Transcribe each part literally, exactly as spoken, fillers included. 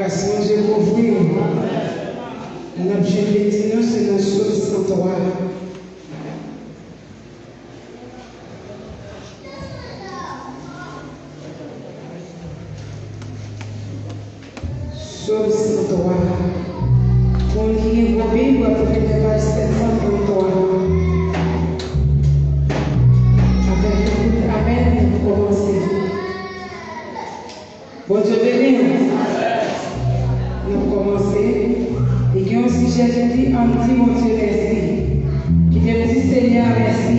Gras Bondye kouvri w. N ap jwenn beni nan se nan Sòm san twa. Sòm san twa. Pou moun ki gen gwo Bib, w ap rete paj sèt san trannntwa. Avèk yon kout amèn, n ap kòmanse. Bondye beni w. N ap kòmanse. Li gen yon sijè ki di, ann di Bondye mèsi. Kite m di Senyè a mèsi.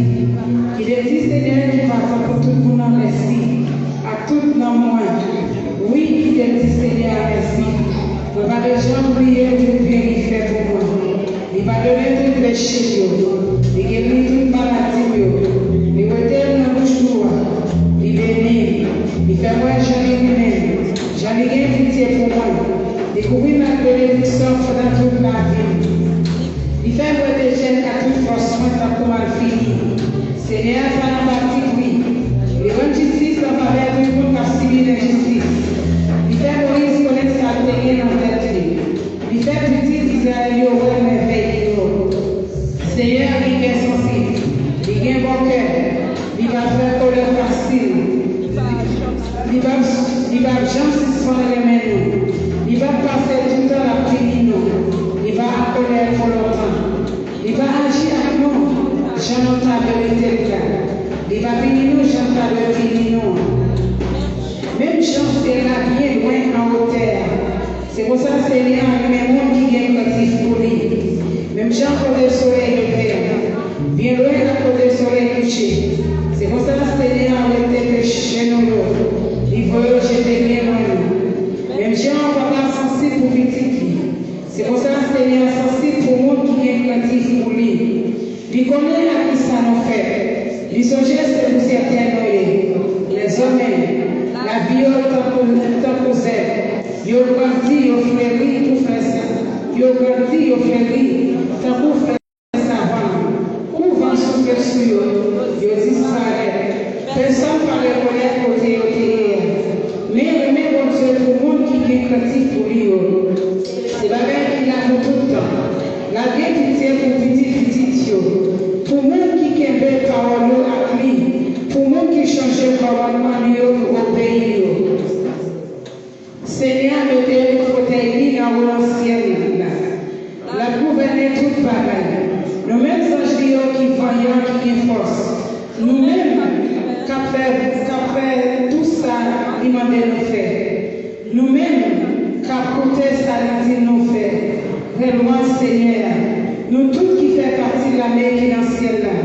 Kite m di Senyè ki patan pou tout moun an mèsi. Ak tout nanm mwen. Wi, kite m di Senyè a mèsi. Mwen pa t janm bliye tout byen li fè pou mwen. Li padone tout peche m yo. Li geri tout maladi m yo. Li wete m nan bouch lou a. Li beni m. Li fè m wè jan li renmen m, jan li gen pitye pou mwen. Li kouvri m ak benediksyon pandan tout lavi m. Li fè m rete jèn ak tout fòs mwen tankou malfini. Senyè a pa nan patipri. Li rann jistis an favè tout moun k ap sibi lenjistis. Li fè Moyiz konnen sa l te gen nan tèt li. Li fè pitit Izrayèl yo wè mèvèy li yo. Senyè a gen kè sansib. Li gen bon kè. Li pa fè kòlè fasil. Li pa, li pa, li pa janm sispann renmen nou. Li pa pase toutan l ap pini nou. Li pa an kòlè pou lontan. Li pa aji ak nou jan nou ta merite l la. Li pa pini nou jan l ta dwe pini nou an. Menm jan syèl la byen lwen an wotè a, se konsa Senyè a renmen moun ki gen krentif pou li. Menm jan kote solèy leve a, byen lwen ak kote solèy kouche, se konsa Senyè a rete peche nou yo, li voye yo jete byen lwen nou. Menm jan yon papa sansib pou pitit li, se konsa Senyè a sansib pou moun ki gen krentif pou li. Li konnen ak kisa nou fèt. Li sonje se pousyè tè nou ye. Lèzòm, lavi yo tankou, tankou zèb. Yo grandi, yo fleri kou flè sa. Yo grandi, yo fleri tankou flè savann. Kou van soufle sou yo, yo disparèt. Pèsonn pa rekonèt kote yo te ye a. Men renmen Bondye pou moun ki gen krentif pou li yo. Se bagay ki la pou tout tan. L ap gen pitye pou pitit pitit yo. Pou moun ki kenbe pawòl yo ak li. Pou moun ki chanje kòmandman li yo pou obeyi yo. Senyè a mete fotèy li anwo nan syèl la. L ap gouvène tout bagay. Nou menm zanj li yo ki vanyan, ki gen fòs. Nou menm k ap fè, k ap fè tou sa li mande nou fè. Nou menm k ap koute sa li di nou fè. Rè lwanj Senyè a. Nou tout ki fè pati lame ki nan syèl la.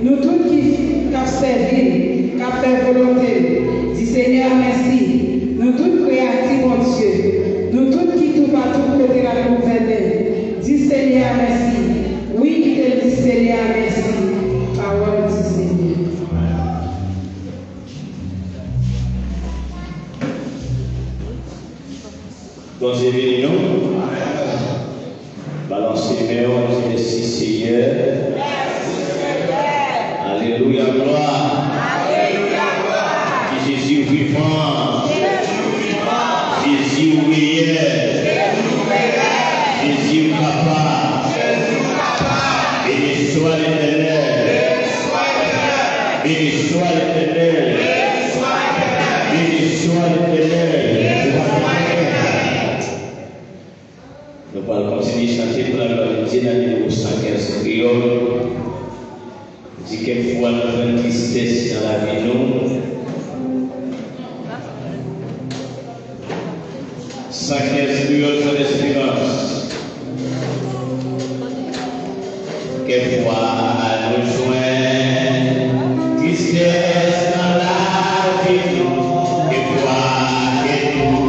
Nou tout ki, k ap sèvi l, k ap fè volonte l, di Senyè a mèsi. Nou tout kreyati Bondye. Nou tout ki toupatou kote l ap gouvène. Di Senyè a mèsi. Wi, kite l di Senyè a mèsi. Pawòl di Senyè. Bondye beni nou. Balanse men w, di mèsi Senyè. Alelouya, glwa. Di Jezi ou vivan. Jezi ou reyèl. Jezi ou kapab. Beni swa Letènèl. Beni swa Letènèl. Beni swa Letènèl. Nou pral kontinye chante pou laglwa de Dye nan nimewo san kenz kreyòl. Di kèk fwa nou jwenn tristès nan lavi nou. San kenz kreyòl jwenn esperans. Kèk fwa nou jwenn tristès nan lavi nou. Kèk fwa ke nou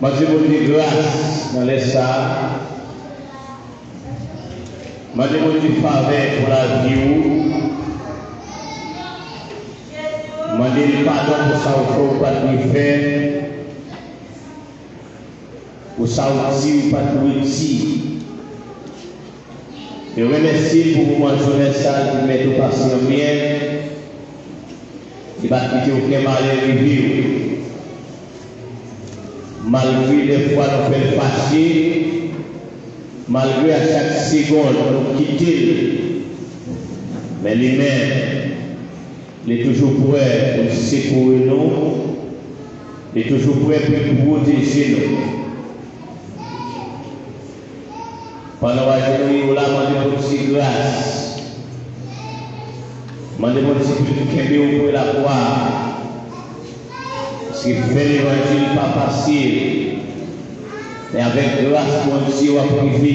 Mande Bondye gras nan lè sa a. Mande Bondye favè pou lavi w. Mande l padon pou sa w fè w pa t dwe fè. Pou sa w di w pa t dwe di. E remèsye l pou moman jounen sa a, li pèmèt ou pase an byen. Li pa t kite okenn malè rive w. Malgre dèfwa nou fè l fache, malgre a chak segonn nou kite l, men li menm, li toujou prè pou l sekoure nou, li toujou prè pou l pwoteje nou. Pandan w ajenouye w la, mande Bondye gras. Mande Bondye pou l kenbe w pre lakwa. Paske fè levanjil pa fasil. Men avèk gras Bondye w ap rive.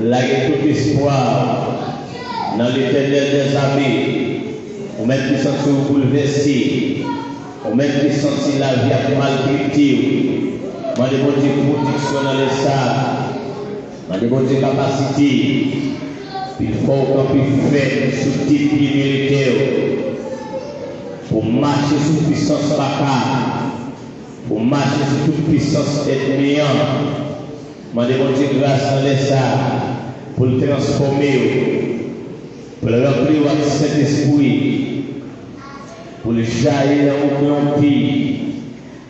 Lage tout espwa w nan Letènèl dèzame. Ou menm ki santi w boulvèse, ou menm ki santi lavi ap maltrete w, mande Bondye pwoteksyon nan lè sa a. Mande Bondye kapasite pou l fè w kanpe fèm sou de pye merite w, pou w mache sou pisans baka, pou w mache sou tout pisans ènmi an. Mande Bondye gras nan lè sa a, pou l transfòme w, pou l ranpli w ak Sentespri, pou l jayi nan ou ki yon pi.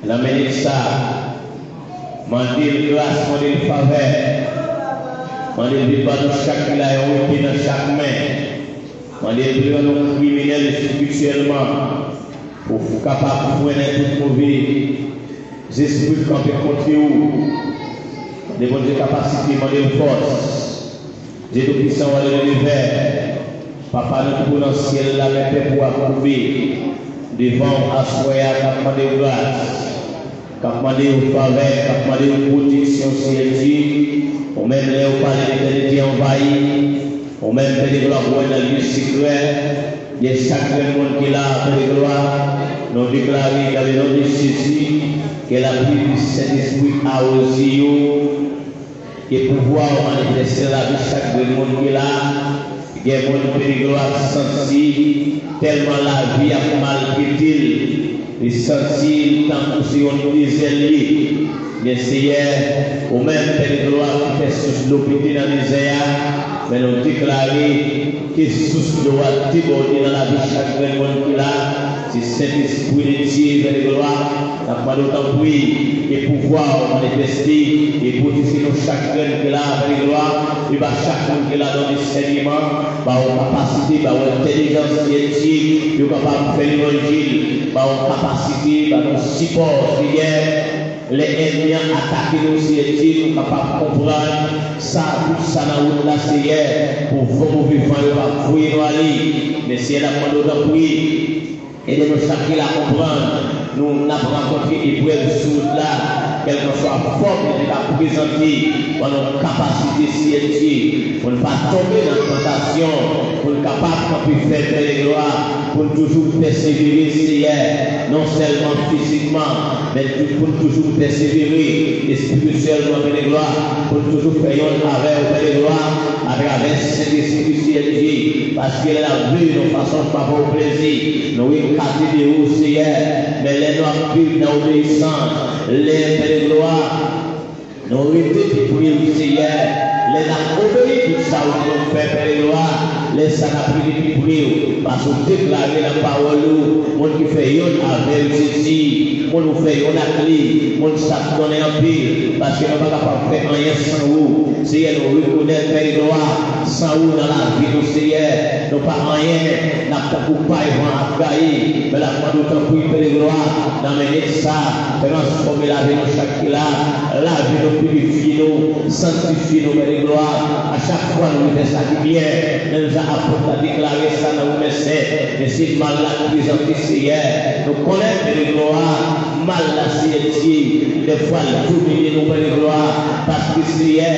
Nan minit sa a, mande l gras, mande l favè. Mande l vin ban nou chak ki la yon epe nan chak men. Mande l pou l rann nou kriminèl espirityèlman, pou w kapab frennen tout move zespri k kanpe kont ou. Mande Bondye kapasite, mande l fòs. Dye Toupisan, wa de linivè, Papa nou ki nan syèl la, men pèp ou a koube devan w aswè a, k ap mande w gras, k ap mande w favè, k ap mande w pwoteksyon, Seyè Dye. Ou menm, lè w pale, letènite anvayi. Ou menm, Pè de glwa, ou wè nan lye sekrè. Gen chak grenn moun ki la, Pè de glwa, nou deklare, dans le nom de Jésus, ke lapli di Sentespri awoze yo. Ke pouvwa w manifeste nan lavi chak grenn moun ki la. Gen moun, Pè de glwa, ki santi tèlman lavi ap maltrete l, li santi l tankou se yon dezè l ye. Men Seyè, ou menm, Pè de glwa, ki fè sous dlo pete nan dezè a, men nou deklare ke sous dlo a debòde nan lavi chak grenn moun ki la. Se Sentespri de Dye, Pè de glwa, n ap mande w tanpri, ke pouvwa w manifeste, e pwoteje nou chak grenn ki la, Pè de glwa, e ba chak moun ki la don disèneman, ba yo kapasite, ba yo entèlijans, Seyè Dye, yo kapab fè levanjil, ba yo kapasite, ba nou sipò, Seyè. Lè ènmi an atake nou, Seyè Dye, nou kapab konprann sa, tout sa nan wout la, Seyè, pou van move van yo pa voye nou ale. Men, Seyè, n ap mande w tanpri, ede nou chak ki la konprann, nou, n ap rankontre eprèv sou wout la, kèlkanswa fòm li te ka prezante, ban nou kapasite, Seyè Dye, pou n pa tonbe nan tantasyon, pou n kapab kanpe fèm, Pè de glwa, pou n toujou pèsevere, Seyè, non sèlman fizikman, men tou-, pou n toujou pèsevere espirityèlman, Pè de glwa, pou n toujou fè yonn avè w, Pè de glwa, atravè Sentespri, Seyè Dye, paske lè n ap viv yon fason k pa ba w plezi, nou ekate de ou, Seyè, men lè n ap viv nan obeyisans, lè, Pè de glwa, nou rete pi pre w, Seyè. Lè n ap obeyi tout sa ou di nou fè, Pè de glwa, lè sa n ap rete pi pre w, paske w deklare nan pawòl ou, moun ki fè yonn avè w, Jezi, moun ou fè yonn ak li, moun sa k konnen anpil, paske nou pa kapab fè anyen san ou. Seyè, nou rekonèt, Pè de glwa, san ou nan lavi nou, Seyè, nou pa anyen, n ap tankou pay van ap gaye. N ap mande w tanpri, Pè de glwa, nan minit sa, transfòme lavi nou chak ki la, lave nou, pirifye nou, sanktifye nou, Pè de glwa. A chak fwa nou vle fè sa ki byen, menm jan apot la deklare sa nan Women sèt, men se mal la k prezante, Seyè. Nou konnen, Pè de glwa, mal la, Seyè Dye, dèfwa l domine nou, Pè de glwa, paske, Seyè,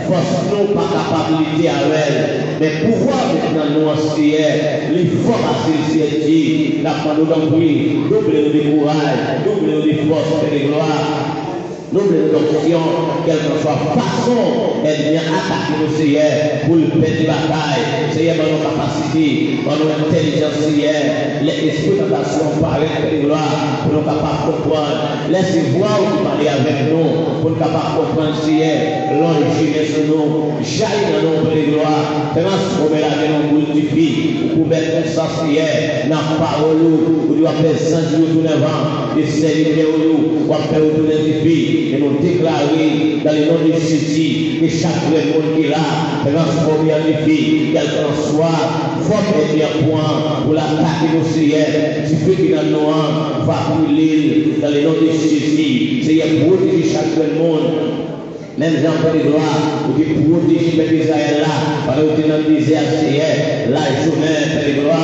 fòs nou pa kapab lite avè l. Men pouvwa k nan nou an, Seyè, li fò pase l, Seyè Dye. N ap mande w tanpri, double nou de kouraj, double nou de fòs, Pè de glwa. Double nou d'onksyon, kèlkanswa fason ènmi an atake nou, Seyè, pou l pèdi batay. Seyè, ban nou kapasite, ban nou entèlijans, Seyè. Lè espri tantasyon an parèt, Pè de glwa, pou nou kapab konprann. Lè se vwa w ki pale avèk nou, pou n kapab konprann, Seyè. Lonje men sou nou, jayi nan nou, Pè de glwa. Transfòme lavi nou an boul dife. Ou pwomèt konsa, Seyè, nan pawòl ou, ou di w ap fè zanj ou yo tounen van, e sèvitè w yo, w ap fè yo tounen dife. E nou deklare, dans le nom de Jésus, ke chak grenn moun ki la, transfòme an dife, kèlkanswa fòm ènmi an pran pou l atake nou, Seyè. Dife ki nan nou an va brile l, dans le nom de Jésus. Seyè, pwoteje chak grenn moun. Menm jan, Pè de glwa, ou te pwoteje pèp Izrayèl la, pandan yo te nan dezè a, Seyè, lajounen, Pè de glwa,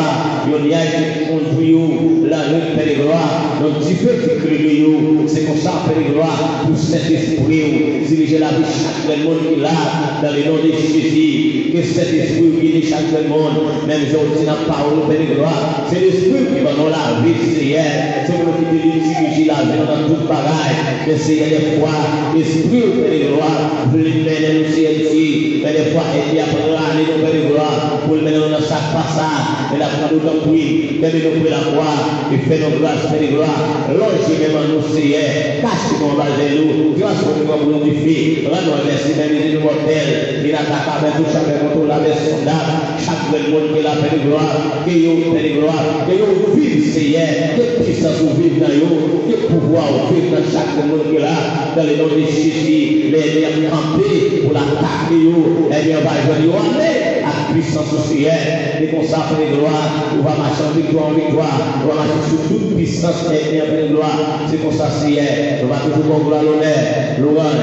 yon nyaj te kondwi yo, lannwit, Pè de glwa, yon dife te klere yo. Se konsa, Pè de glwa, pou Sentespri w dirije lavi chak grenn moun ki la, dans le nom de Jésus, ke Sentespri w gide chak grenn moun, menm jan w di nan pawòl ou, Pè de glwa, se Lespri w ki ban nou lavi, Seyè, se pou nou kite li dirije lavi nou nan tout bagay. Men Seyè, dèfwa, Espri w, Pè de glwa, vle mennen nou, Seyè Dye. Men dèfwa, ènmi ap rale nou, Pè de glwa, pou l mennen nou nan sa k pa sa. Men n ap mande w tanpri, kenbe nou pre lakwa, e fè nou gras, Pè de glwa. Lonje men ban nou, Seyè. Kache nou anba zèl ou. Transfòme nou an boul dife. Rann nou envensib, envizib, imòtèl, inatakab, entouchab, enkontwolab, ensondab. Chak grenn moun ki la, Pè de glwa, ke yo, Pè de glwa, ke yo viv, Seyè, ke pisans ou viv nan yo, ke pouvwa ou viv nan chak grenn moun ki la, dans le nom de Jésus. Lè ènmi an kanpe pou l atake yo, ènmi an va jwenn yo ale ak pisans ou, Seyè. E konsa, Pè de glwa, ou va mache an viktwa, an viktwa, ou va mache sou tout pisans ènmi an, Pè de glwa. Se konsa, Seyè, nou va toujou ba w glwa, lonè, lwanj,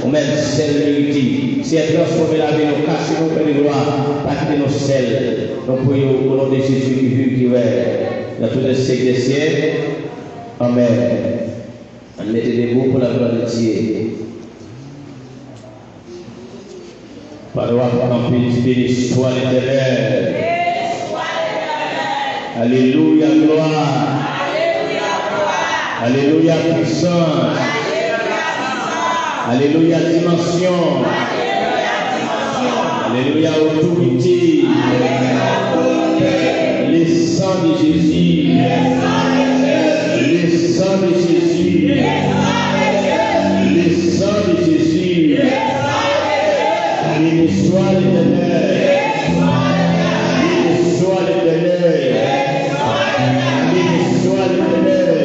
ou menm sèl merite. Seyè, transfòme lavi nou, kache nou, Pè de glwa, pa kite nou sèl. Nou priye w o non de Jezi ki viv, ki règne dans tous les siècles des siècles. Amèn. Ann mete debou pou la gloire de Dieu. Pandan w ap kanpe, di, Béni soit l'Éternel. Alelouya, glwa. Alelouya, pwisans. Alelouya, dimansyon. Alelouya, otorite. Le sang de Jésus. Le sang de Jésus. Le sang de Jésus. Béni soit l'Éternel. Béni soit l'Éternel. Béni soit l'Éternel.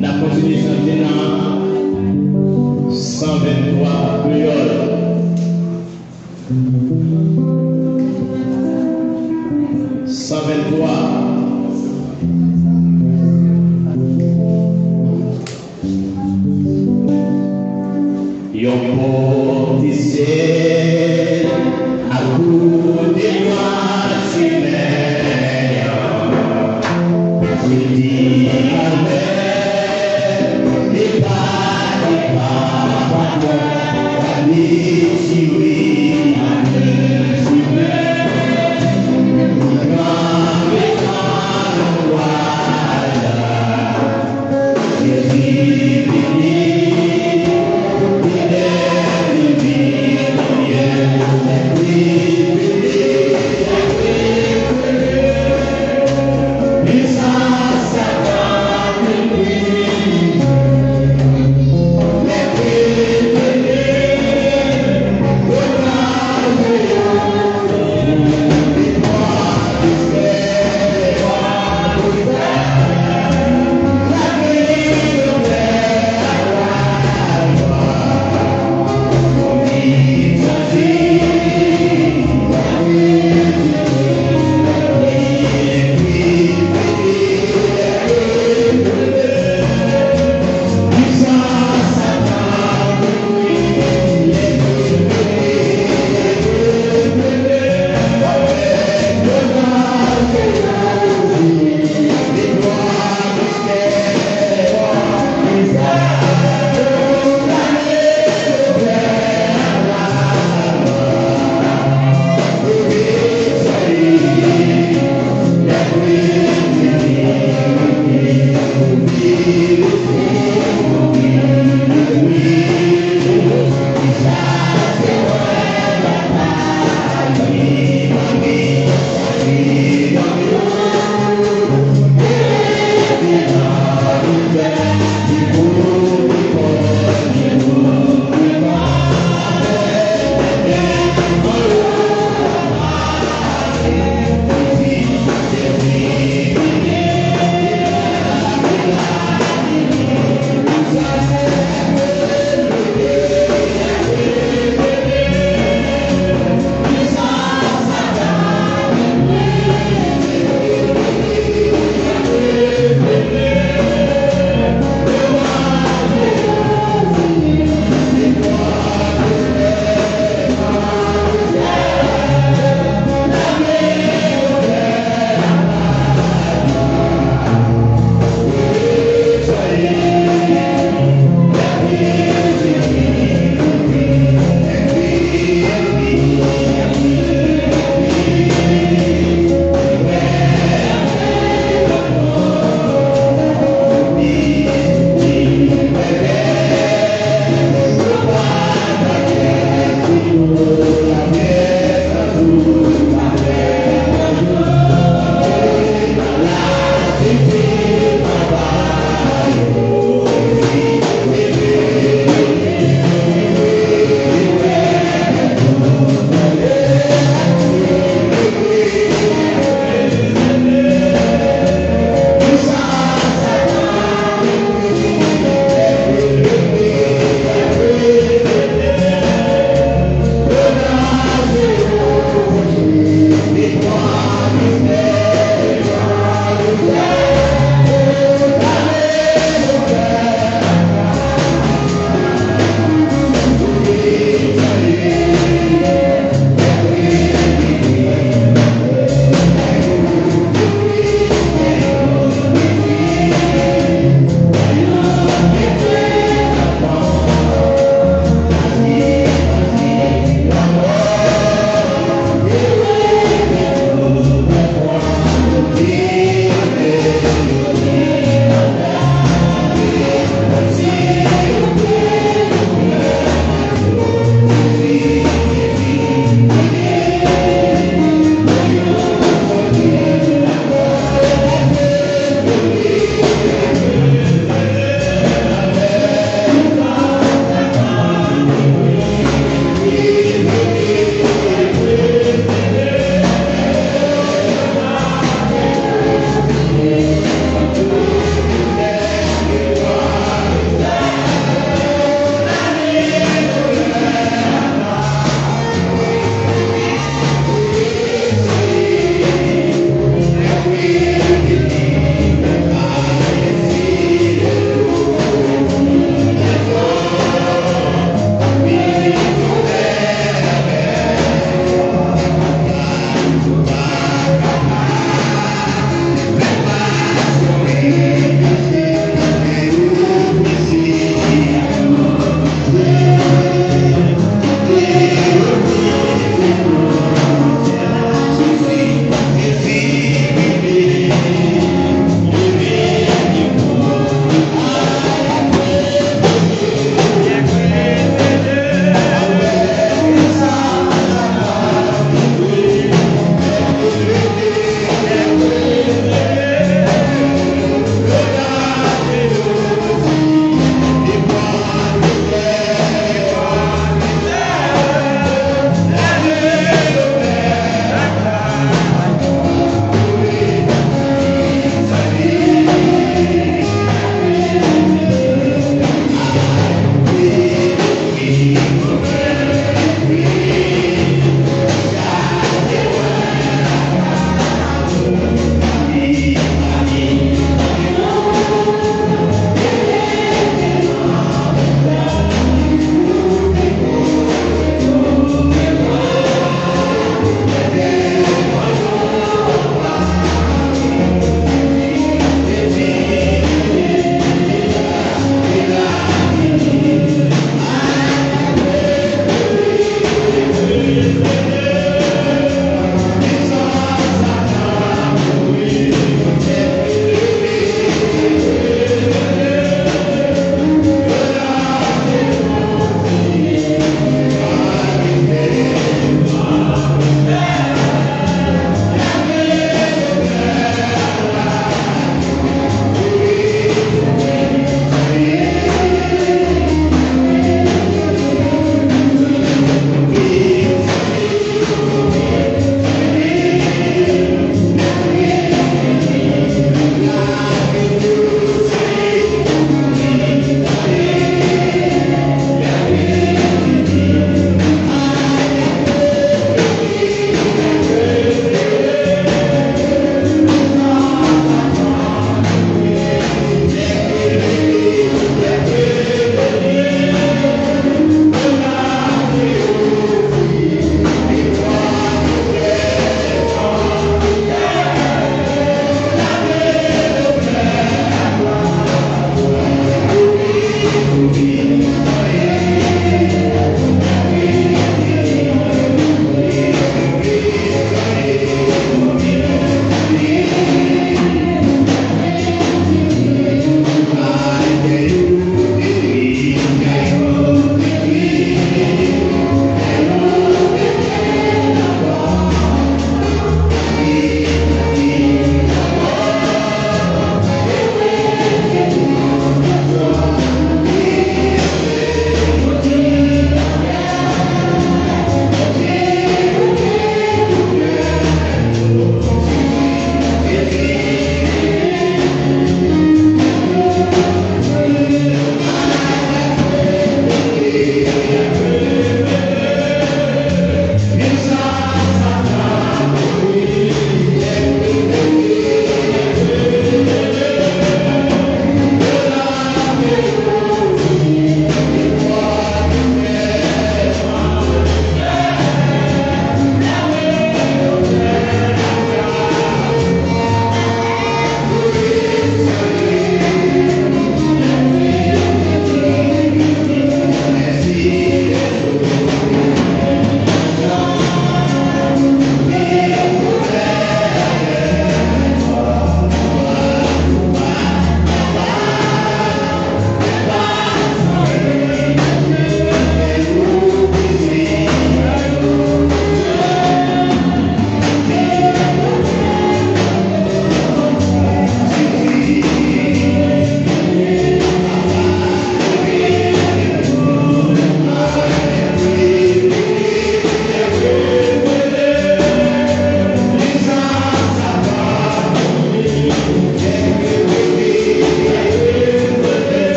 N ap kontinye chante nan san venntwa kreyòl. San venntwa. Yon pwofesi akoute mwen, Senyè. Jodi avèk depa, depa patwon, pa retire mwen nan chemen. Mwen kanpe nan lwa la.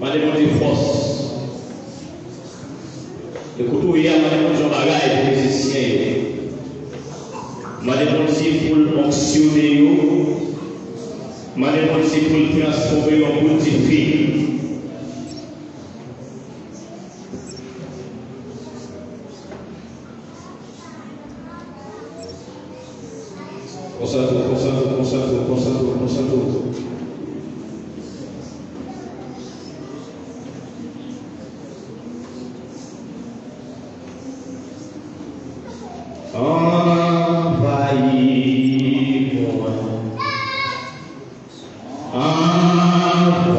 Mande Bondye fòs. E kote w ye a, mande Bondye yon bagay pou mizisyen yo. Mande Bondye pou l onksyone yo. Mande Bondye pou l transfòme yo an boul dife. Konsantre w, konsantre w, konsantre w, konsantre w, konsantre w. Anvayi mwen. Anvayi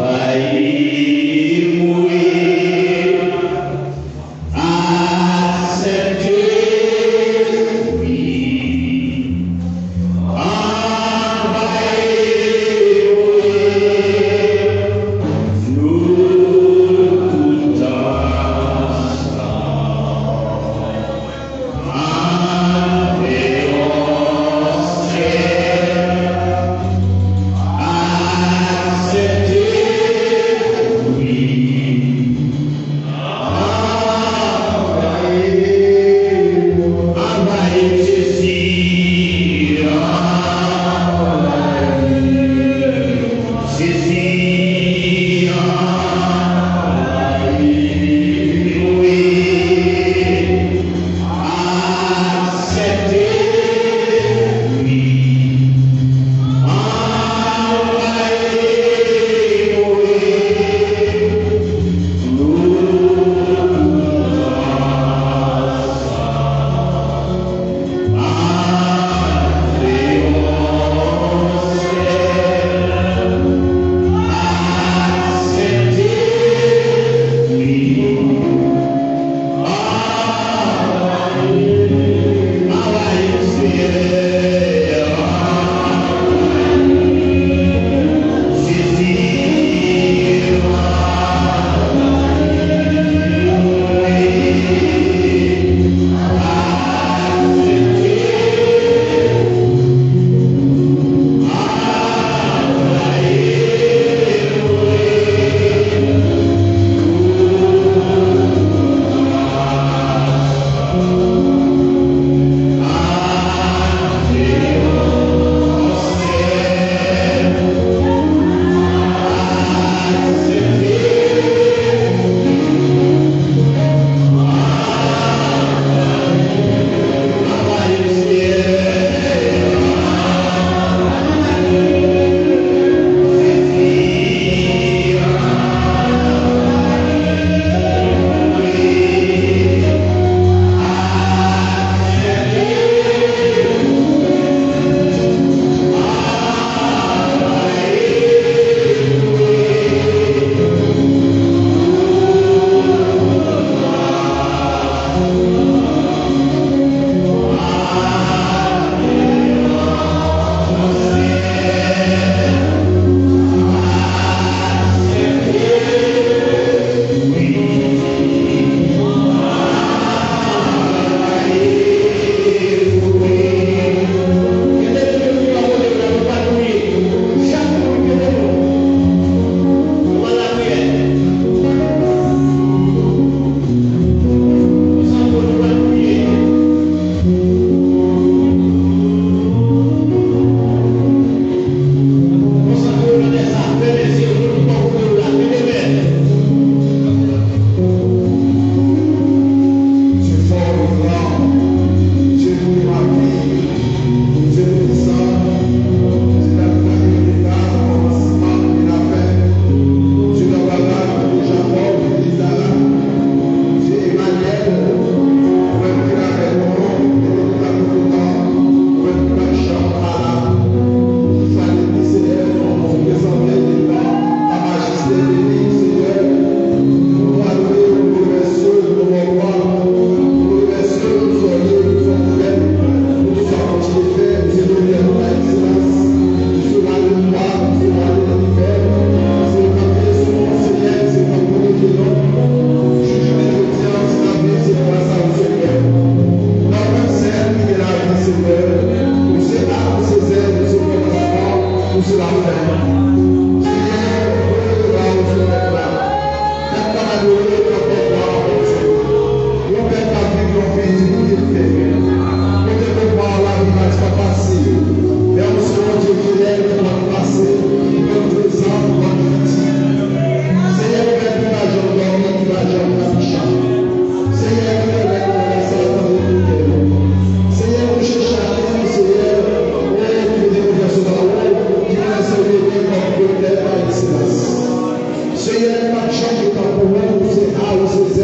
Senyè, n ap chante tankou ou, ou se A, ou se Z,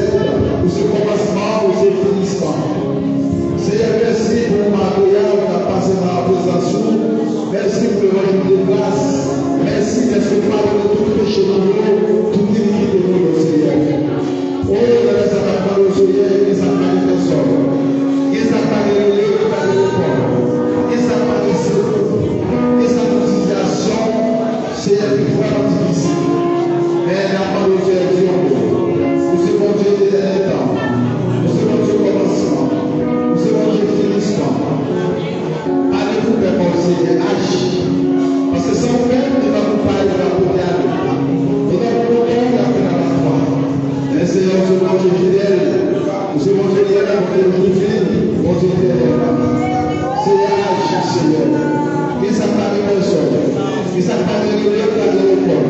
ou se kòmansman, ou se finisman. Senyè, mèsi pou maten an, n ap pase nan prezans ou. Mèsi pou levanjil de gras. Mèsi dèske w padone tout peche nou yo, tout inikite nou yo, Senyè. O, nan lè sa n ap mande w, Senyè, kisa k pa gen pèsòn, kisa k pa gen rele, ki pa gen repon, kisa k pa gen sekou, kisa k nan sitiyasyon, Senyè, ki vrèman difisil. Men n ap mande w, Senyè, di yon mo. Ou se Bondye etènèl tan. Ou se Bondye kòmansman. Ou se Bondye finisman. Pale pou pèp ou, Senyè, aji. Paske san ou menm, nou pa pou pale, nou pa pote ale. Nou pa pou pote ale, nou pa pou pote ale. Men, Senyè, ou se Bondye fidèl. Ou se Bondye yè, Bondye jou fini, Bondye etènèl. Senyè, aji, Senyè. Kisa k pa gen pèsòn? Kisa k pa gen rele, pa gen repon?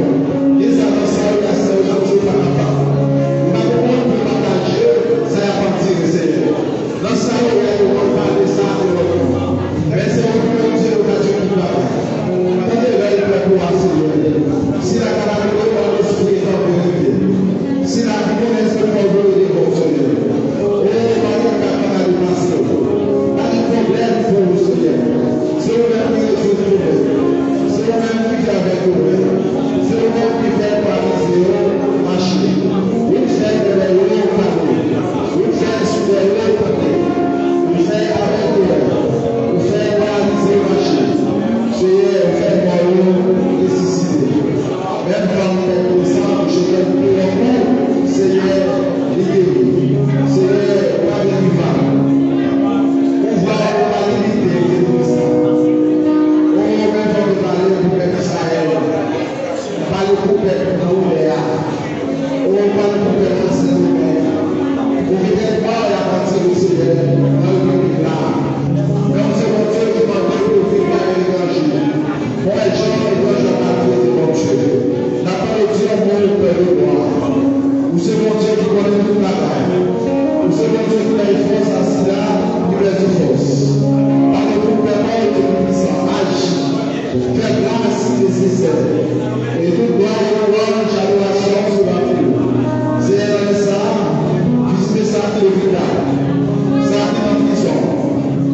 Kisa nan sa yo, sa yo, sa yo pa kapab? M pa konprann pou pataje sa y ap andire, Senyè. Nan sa yo wè yo konn pale sa ak lòt yo. Men se ou ki Bondye, ou pa Dye ki papa. Tande rèl pèp ou a, Senyè. Sila k ap adore w an lespri e an verite. Sila ki konnen se fò yo rele bon, Senyè. O, pa gen ka pa ka depase w. Pa gen pwoblèm pou ou, Senyè. Se ou menm ki rezoud pwoblèm. Se ou menm ki fè avèg yo wè. Se ou menm ki fè paralize yo mache. Ou fè bèbè yo pale. Ou fè soudè yo tande. Ou fè avèg yo wè. Ou fè paralize yo mache. Seyè, ou fè mò yo resisite. Menm jan ou fè prezan, ou jete pou ou, Senyè, li geri. Senyè, ou pa gen rival. Pouvwa ou pa limite, ou gen tout sa. O, men fò nou pale pou pèp Izrayèl. Pale pou pèp nan woulè a. O, pale pou pèp nan Sendomeng. Ou gen tèt mò y ap atire, Senyè, nan repiblik la. Men ou se Bondye ki mande pou yo vin bay etranje. Bon, e jan etranje ap maltrete Bondye. N ap mande w di yon mo pou pèp ou a. Ou se Bondye ki konnen tout bagay. Ou se Bondye ki bay fòs a sila ki pèdi fòs. Pale pou pèp ou, Dye Toupisan, aji. Fè gras ki nesesè. E tout glwa e lwanj, adorasyon se pa pou ou. Senyè, nan lè sa a, vizite sa ki lopital, sa ki nan prizon,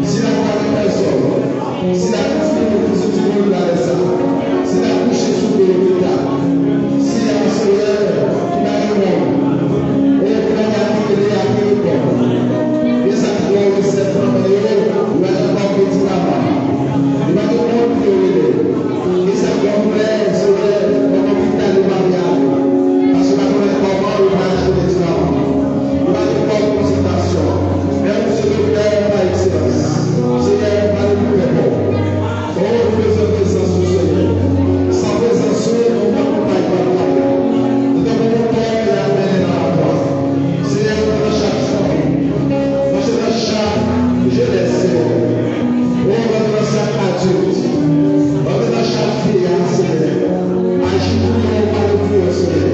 sila ki pa gen pèsòn, sila ki timoun, ki sou timoun nan lè sa a, sila kouche sou do lopital, sila, Senyè, ki pa gen moun, o, ki pa gen ki rele a ki reponn. E sa ki dwe resèt manman yo, yo pa gen kòb medikaman. Yo pa gen moun pou yo rele. E sa k gen doulè, Senyè, nan lopital yo pa vle ale. Paske yo pa konnen kòman yo pral achte medikaman. Yo pa gen kòb konsiltasyon. Men ou se doktè pa ekselans. Senyè, pale pou pèp ou. O, nou bezwen prezans ou, Senyè. San prezans ou, nou pa konpay pa nou. Nou tankou montay k ap mennen nan latwa. Senyè, rantre nan chak fanmi, rantre nan chak jenès, Senyè. O, rantre nan chak adilt, rantre nan chak fi a, Senyè. Aji pou yo, pale pou yo, Senyè.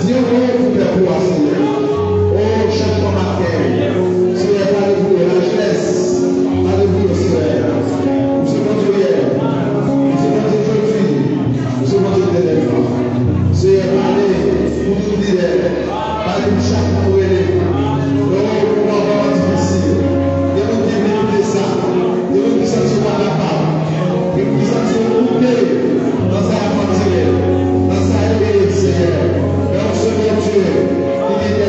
Di yon mo pou pèp ou a, Senyè. O, chak fanm akèy, Senyè, pale pou yo, lajenès, pale pou yo, Senyè. Ou se Bondye yè, ou se Bondye jodi, ou se Bondye etènèlman. Senyè, pale pou tout lidè, pale pou chak moun ou rele. O, pou moman an difisil, gen moun ki vle kite sa, gen moun ki santi yo pa kapab, gen moun ki santi yo koute nan sa y ap andire, nan sa yo ye, Senyè. Men ou se Bondye ki gen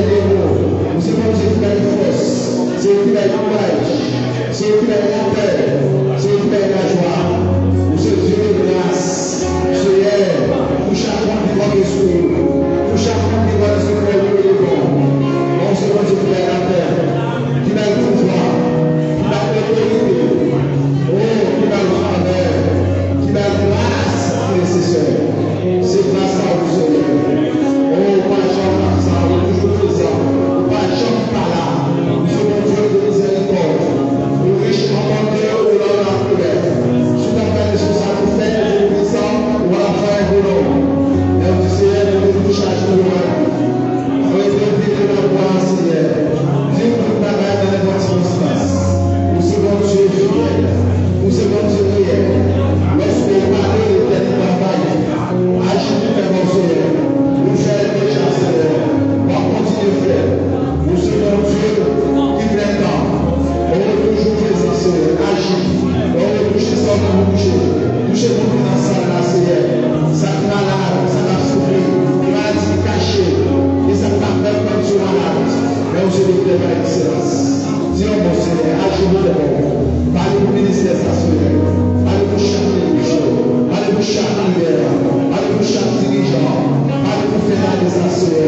Seyè.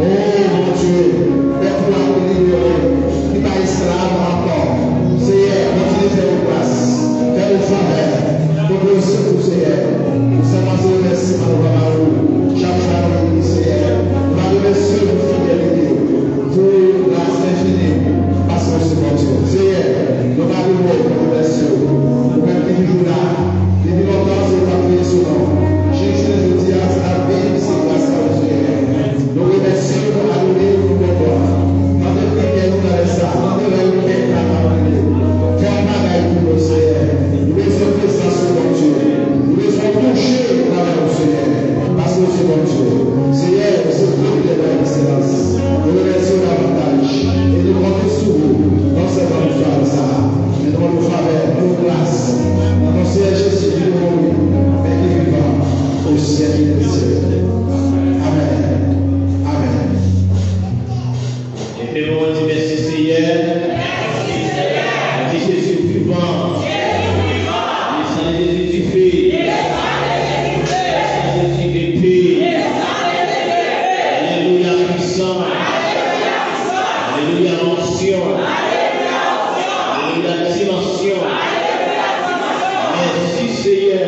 O Bondye, pèp ou a ki libere, ki pa esklav ankò. Seyè, kontinye fè yo gras, fè yo favè. Kote yo sot, Seyè, nou sèlman se remèsiman nou ba ba ou. Chak fwa nou vini, Seyè, nou va remèsye ou pou fidelite ou, pou gras enfini ou, paske ou se Bondye. Seyè, nou pa gen mo pou remèsye ou. Ou menm ki toujou la, depi lontan, se ou k ap veye sou nou. Jis jounen jodi a, si n ap viv, se gras a ou, Seyè. Nou remèsye w, nou adore w, nou kontan. Tande priyè nou nan lè sa a. Tande rèv kè nou la ka priye. Fè yon bagay pou nou, Seyè. Nou bezwen prezans ou, Bondye. Nou bezwen touche nan men w, Seyè. Paske w se Bondye. Seyè, ou se Bondye de lèkselans. Nou remèsye w davantaj. E nou konte sou ou. Non sèlman pou fè sa a, men nou mande w favè, pou gras. Nan non Seyè Jezi ki te mouri, men ki vivan. Au siècle des siècles. Amen. Amen. Leve men w, di mèsi, Seyè. Mèsi, Jezi vivan. Mèsi, Jezi dife. Mèsi, Jezi epe. Alelouya, pwisan. Alelouya, onksyon. Alelouya, dimansyon. Mèsi, Seyè.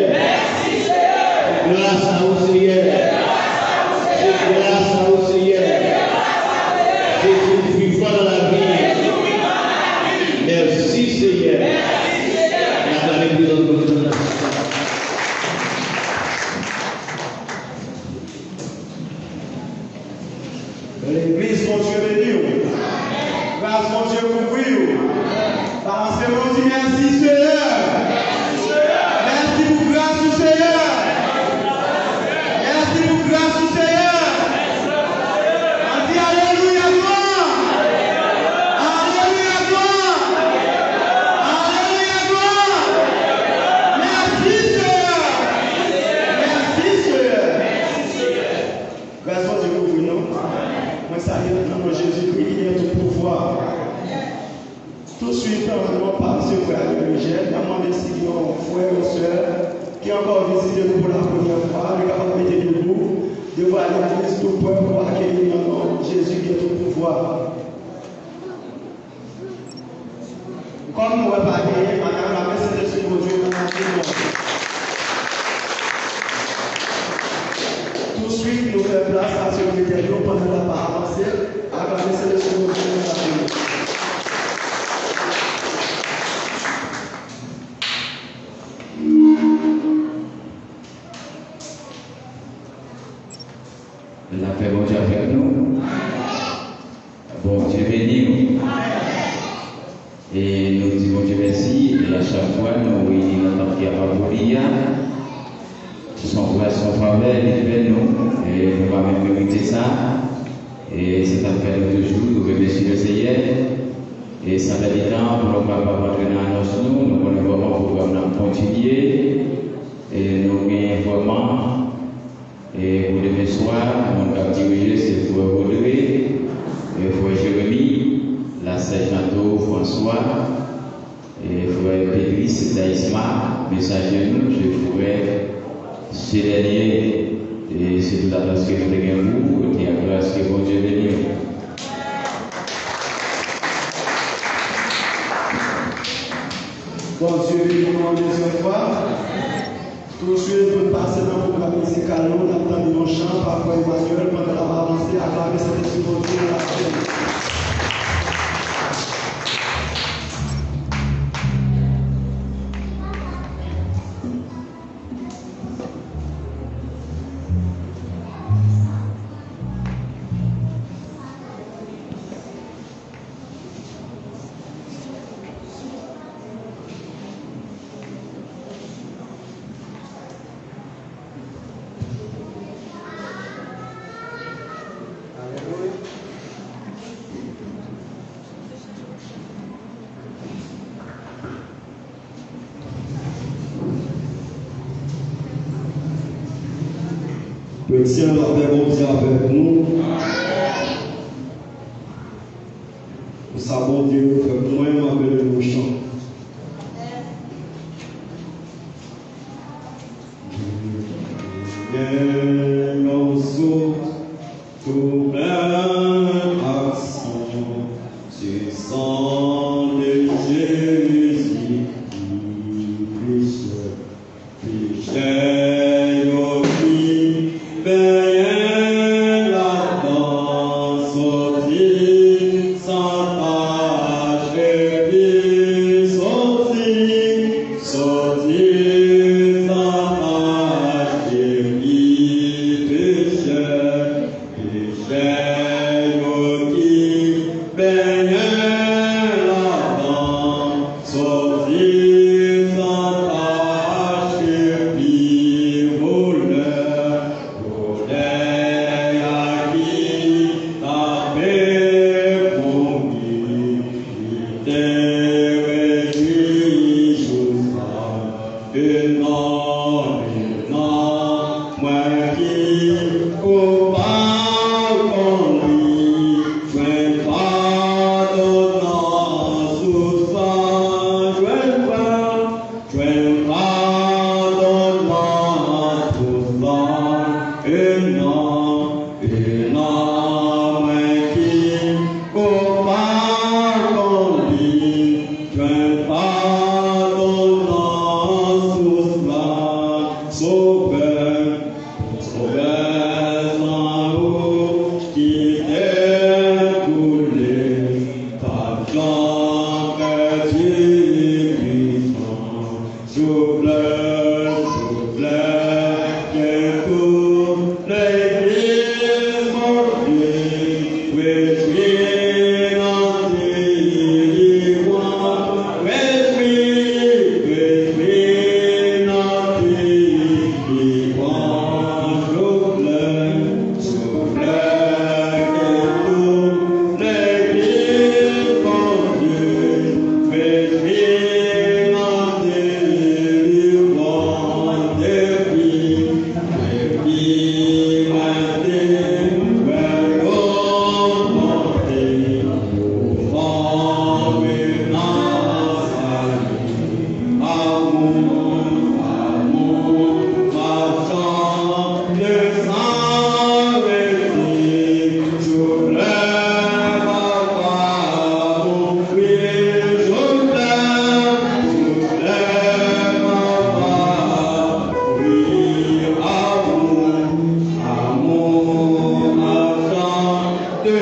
Gras a ou, Seyè. Se gras a ou, Seyè. Jezi vivan nan lavi. Mèsi, Seyè. N aklame prezans Bondye nan lavi sa. Legliz, Bondye beni w. Gras Bondye kouvri w. Balanse men w, di mèsi, Seyè. Mèsi pou gras ou, Seyè. Mèsi pou gras ou, Seyè. Ann di alelouya, glwa. Alelouya, glwa. Alelouya, glwa. Mèsi, Seyè. Mèsi, Seyè. Gras Bondye kouvri nou. Mwen salye nou nan non Jezikri ki gen tout pouvwa. Touswit, anvan nou pa resevwa Eugène, n ap mande si gen yon frè, yon sè ki ankò vizite nou pou lapremyè fwa, nou kapab mete debou devan legliz tou pwèp pou akeyi nan non Jezi ki gen tout pouvwa. Kòm nou wè pa genyen, ann aklame Sentespri Bondye nan lavi nou. Touswit, nou fè plas a sekretè nou pandan l ap avanse. Aklame Sentespri Bondye nan lavi nou. Lapè Bondye avèk nou. Bondye beni w. E nou di Bondye mèsi. E a chak fwa nou reyini nan tanp ki apapouliya, se yon gras, se yon favè li fè nou. E nou pa menm merite sa. E se sa k fè nou toujou nou remèsye Leseyè. E san pèdi tan, pou nou kapab antre nan anons nou, nou konnen vrèman pwogram nan ap kontinye. E nou gen vrèman E pou demen swa, moun k ap dirije se frè Rodre, e frè Jeremi, lasè Janto Franswa, e frè Pedris Daisma, mesaje nou, se frè Selenye, e se tout latans ke nou te gen pou ou, e ke gras ke Bondye beni w. Bondye beni nou yon dezyèm fwa. Touswit, pou n pase nan pwogram mizikal nou, n ap tande yon chan pa frè Emmanuel pandan l ap avanse. Aklame Sentespri Bondye nan lavi nou. Kretyen, lapè Bondye avèk nou. Pou sa Bondye fè pou mwen, m ap rele nou chan. Gen yon sou E nan mwen ki koupab anpil, jwenn padon nan sous la, Sovè, Sovè, san ou ki te koule, pa t janm pèdi pwisans. Souple, souple, ke tout legliz Bondye rejwi nan delivran, rejwi, rejwi nan delivran. Souple, souple, ke tout legliz Bondye rejwi nan delivran, depi, depi mwen te wè yo monte, ou fòme nan sali. Amou, amou, m ap chante san rete. Souple, Papa, amou, wi, souple, souple, Papa, wi, amou, amou, m ap chante.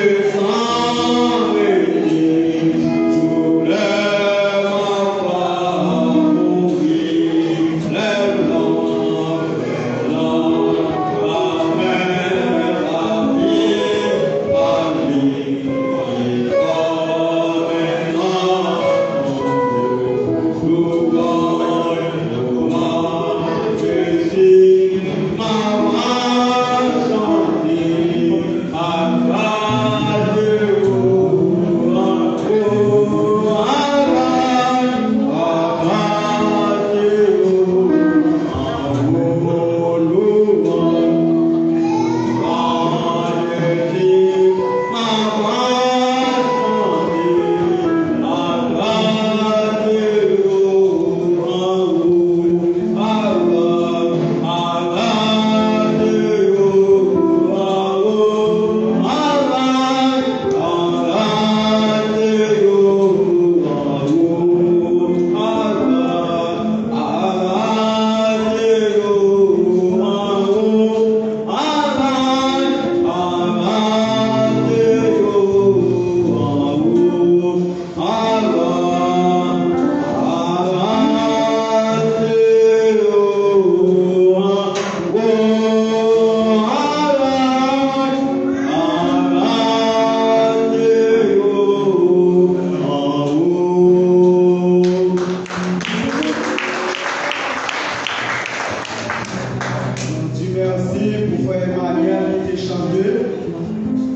Nou di mèsi pou frè Emmanuel ki te chante.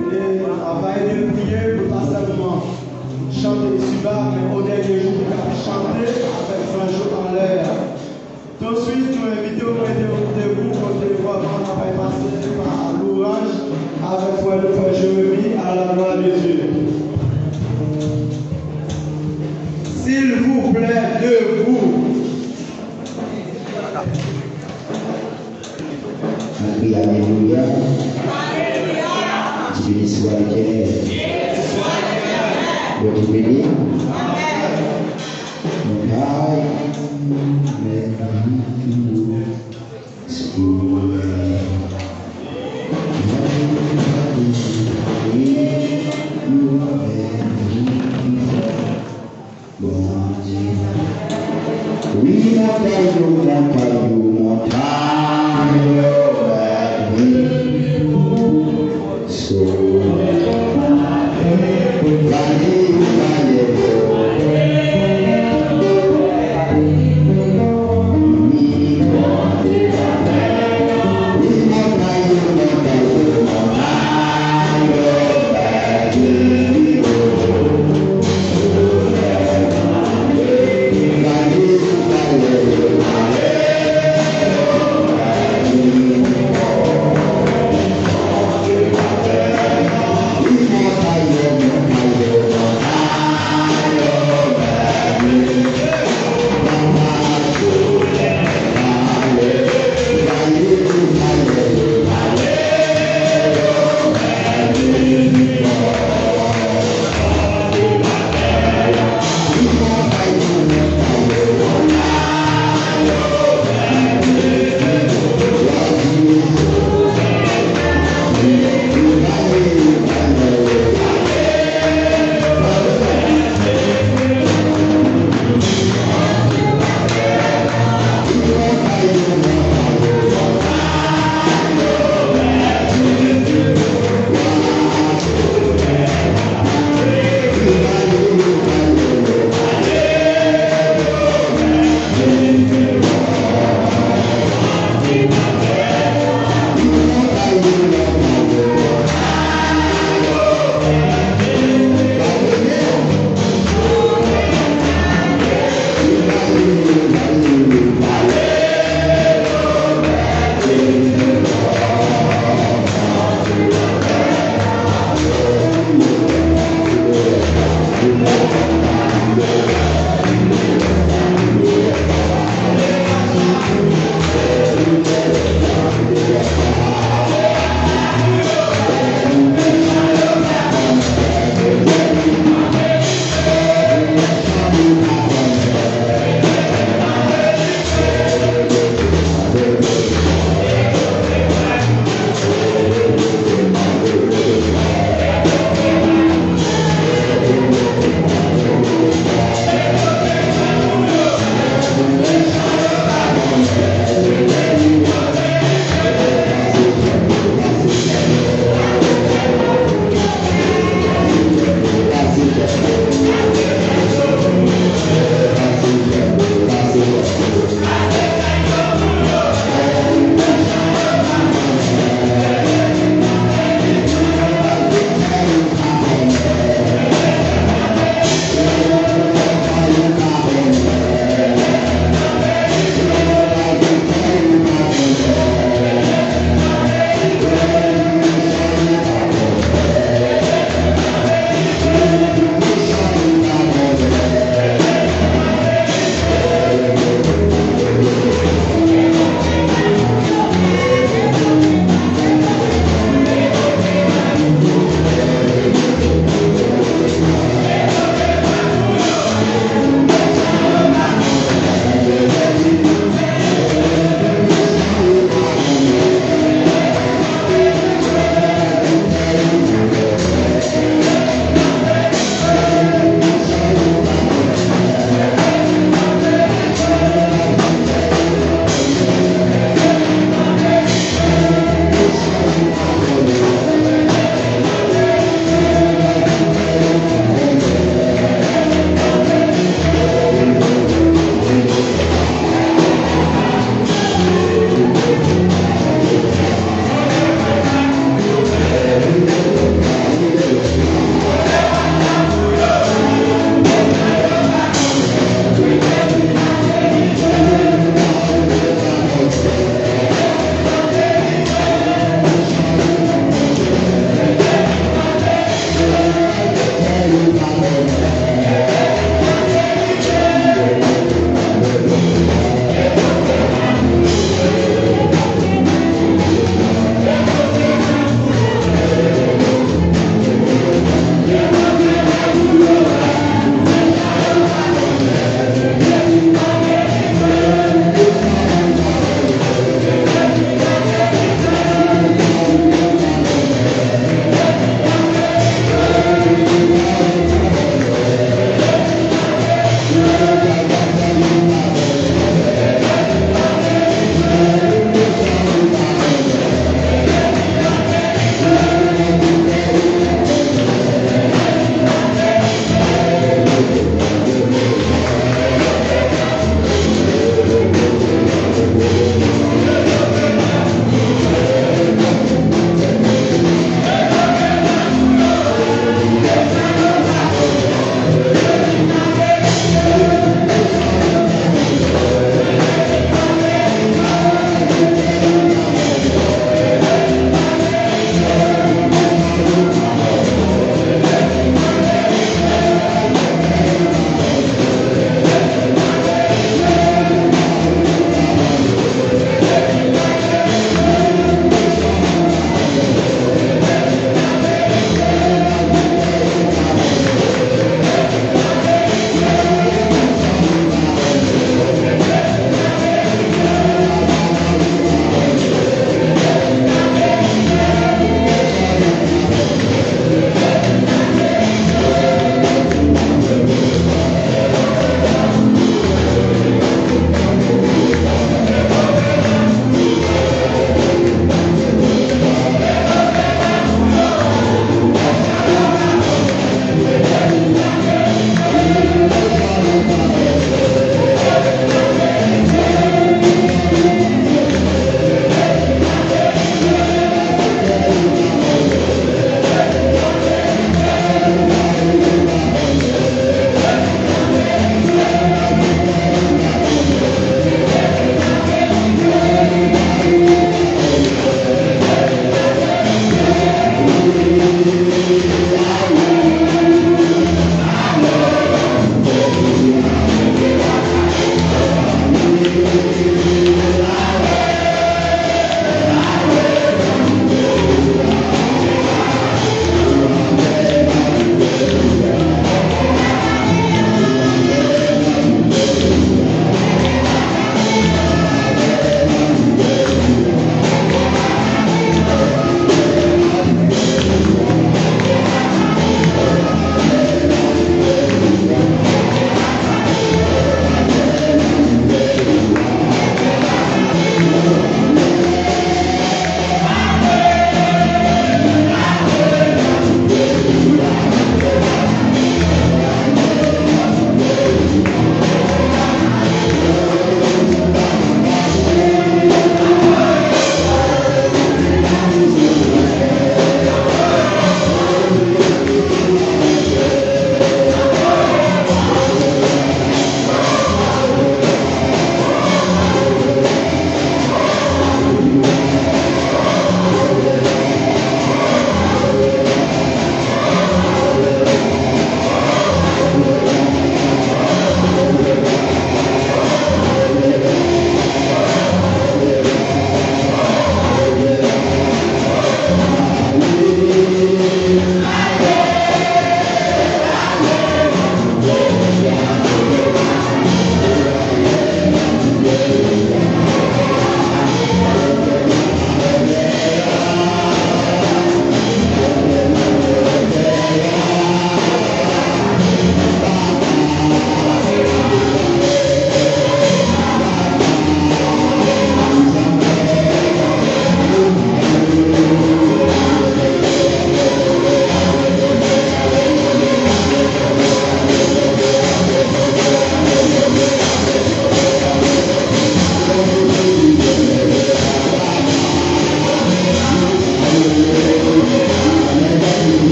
E n ap ede l priye pou l pa sèlman chante isiba, men o dènye jou pou l ka chante avèk zanj yo anlè a. Tousuit, nou envite w rete o randevou kote vrèman n ap pase pa louraj avèk frè nou, frè Jeremi, à la gloire de Dieu. S'il vous plaît, debout. Ann kriye alelouya. Di, beni swa Letènèl. Bondye beni. Mwen kay. Wi, montay yo, montay yo, montay yo, wi. So, vale, vale, wi.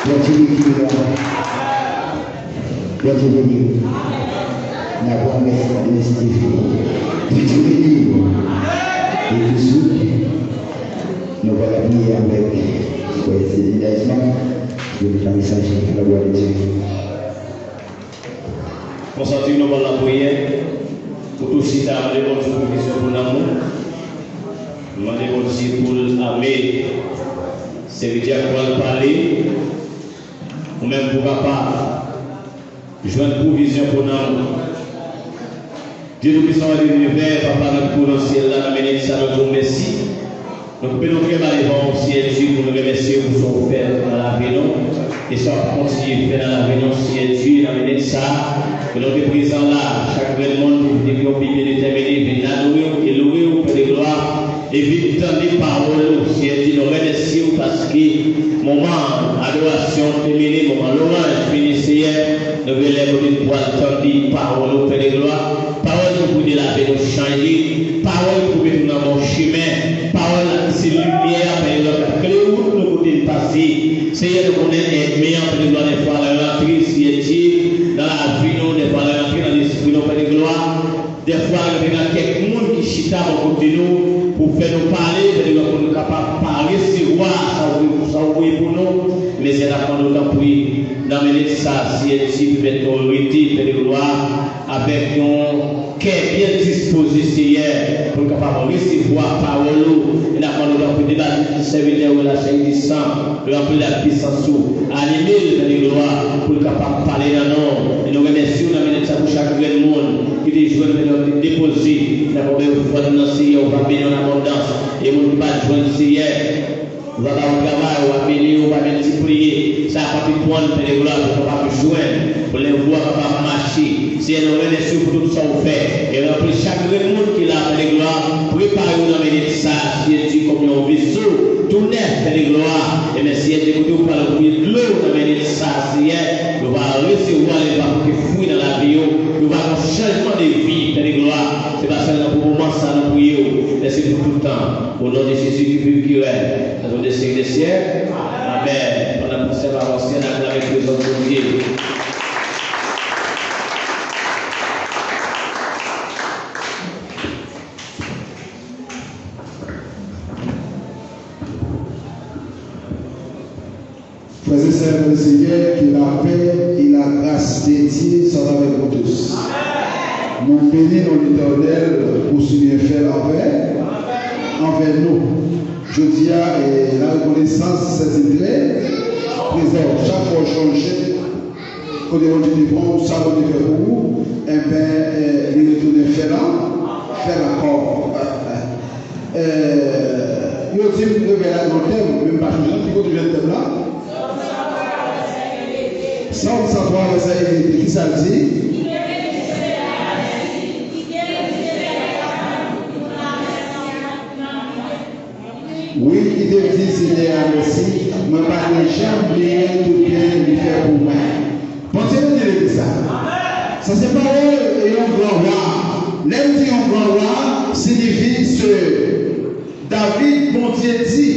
Bondye beni w. Bondye beni w. N ap ranmèt Stephen. Bondye beni w. E touswit, nou pral priye avèk frè Stephen Desmond. Yo, nan mesaj, la gloire de Dieu. Konsantre nou nan lapriyè. Ou tou chita, mande Bondye pwovizyon pou nanm ou. Mande Bondye pou l ame sèvitè a k pral pale. Ou menm pou kapab jwenn pwovizyon pou nanm ou. Dye Toupisan de linivè, Papa nou ki nan syèl la, nan minit sa nou di w mèsi. Nou koupe nou trè ba devan w, Seyè Dye, pou nou remèsye w pou sa w fè nan lavi nou e sa w ap kontinye fè nan lavi nou, Seyè Dye, nan minit sa a. Ke nou te prezan la, chak grenn moun ki vin yon Bib detèmine, vin adore w e lwe w, Pè de glwa, e vin tande pawòl ou, Seyè Dye, nou remèsye w paske moman adorasyon te mennen, moman lwanj fini, Seyè, nou gen lè pou nou pral tande pawòl ou, Pè de glwa. Pawòl ki pou delave nou chanje. Pawòl ki pou mete nou nan bon chemen. Pawòl la ki se limyè a, Pè de glwa, k ap klere wout nou kote n pase. Seyè, nou konnen ènmi an, Pè de glwa, dèfwa l rantre, Seyè Dye, nan lavi nou, dèfwa l rantre nan lespri nou, Pè de glwa. Dèfwa l rantre nan kèk moun ki chita bò kote nou pou fè nou pale, Pè de glwa, pou nou kapab pa resevwa sa w, sa w voye pou nou. Men Seyè, n ap mande w tanpri, nan minit sa, Seyè Dye, pèmèt nou rete, Pè de glwa, avèk yon kè byen dispoze, Seyè, pou n kapab resevwa pawòl ou. E n ap mande w tanpri, debati sèvitè ou la, chè e san, ranpli l ak pisans ou, anime l, Pè de glwa, pou l kapab pale nan non w. E nou remèsye w nan minit sa pou chak grenn moun ki te jwenn, Pè de glwa, ki te depoze nan kòbèy ofrann nan, Seyè, ou va beni w an abondans. E moun ki pa t jwenn, Seyè, ou va ba yo travay, ou va beni yo, ou va miltipliye. Sa a pa pi pran, Pè de glwa, pou kapab jwenn, pou lè ou a kapab mache. Seyè, nou remèsye w pou tout sa w fè. E ranpli chak grenn moun ki la, Pè de glwa, prepare yo nan minit sa, Seyè Dye, kòm yon veso tou nèf, Pè de glwa. E men, Seyè Dye, kote ou pral bouyi dlo nan minit sa, Seyè, yo va resevwa, yo va pote fwi nan lavi yo, yo va gen chanjman de vi, Pè de glwa. Se pa sèlman pou moman sa nou priye w, men se pou tout tan. O non de Jezi ki viv, ki règne, nan non de Seyè de syè. Amèn. Pandan konsè a avanse, n aklame prezans Bondye. Frères et sœurs dans le Seigneur, que la paix et la grâce de Dieu soient avec vous tous. Nou beni non Letènèl pou si byenfè l anvè, anvè nou. Jodi a, e, la rekonesans se trè prezan. Chak fwa w chonje kote Bondye te pran w, sa Bondye fè pou ou, enben, e, li retounen fè l an, fè l ankò. E, yo di m revèy la gen yon tèm, men m pa chonje non ki kote w jwenn tèm la. Sòm san twa, vèsè ven, ki sa l di? Wi, ki te di Senyè a mèsi, mwen pa te janm bliye tout byen li fè pou mwen. Bondye beni legliz sa. Sa se pawòl yon gran wa. Lè m di yon gran wa, siyifi se David, Bondye di,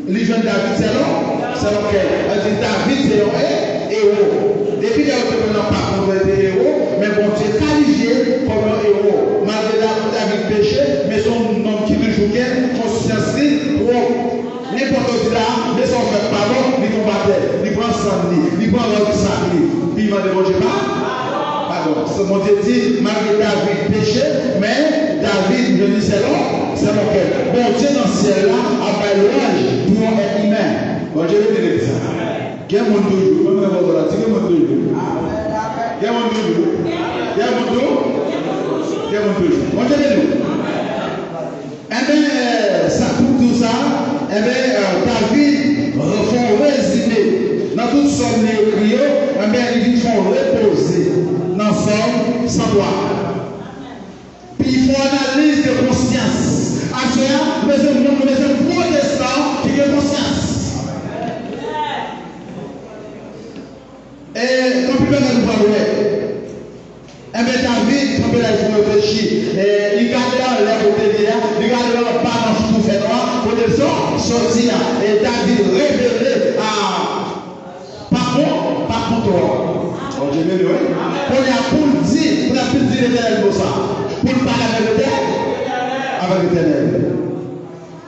li jwenn David sèlon, sèlon kè l. Sa vle di David se yon e-, ewo. Depi lè yo te pran nan pa pou l te ewo, men Bondye kalifye kòm yon ewo. Malgre Da-, David peche, men se yon nonm ki toujou gen konsyans li pwòp. Nenpòt yo di la, men sa w fè pa bon, li tonbe atè, li pran sann li, li pran rad sak li, li mande Bondye pa-, padon. Sa Bondye di, malgre David peche, men David jwenn li sèlon, sèlon kè l. Bondye nan syèl la ap bay lwanj pou yon èt imen. Bondye beni legliz sa. Gen moun toujou, mwen menm mwen la, di gen moun toujou. Gen moun toujou. Gen moun tou-, gen moun toujou. Bondye beni w. Enben, sa pou di w sa, enben, David fè yon rezime nan tout sòm li ekri yo, enben, li vin fè yon repoze nan sòm san twa. Pi fò analiz de konsyans. Aswè a, nou bezwen moun, nou bezwen pwotestan ki gen konsyans. E, anpil bagay nou pral wè. Enben, David kanpe la, li fè reflechi. E, li gade anlè kote li ye a, li gade anba nan twou fènwa, kote l sò-, sòti a. E David revele a, Bondye beni w, wi. Kounye a, pou l di, pou l ap di Letènèl mo sa, pou l pale avèk Letènèl, avèk Letènèl.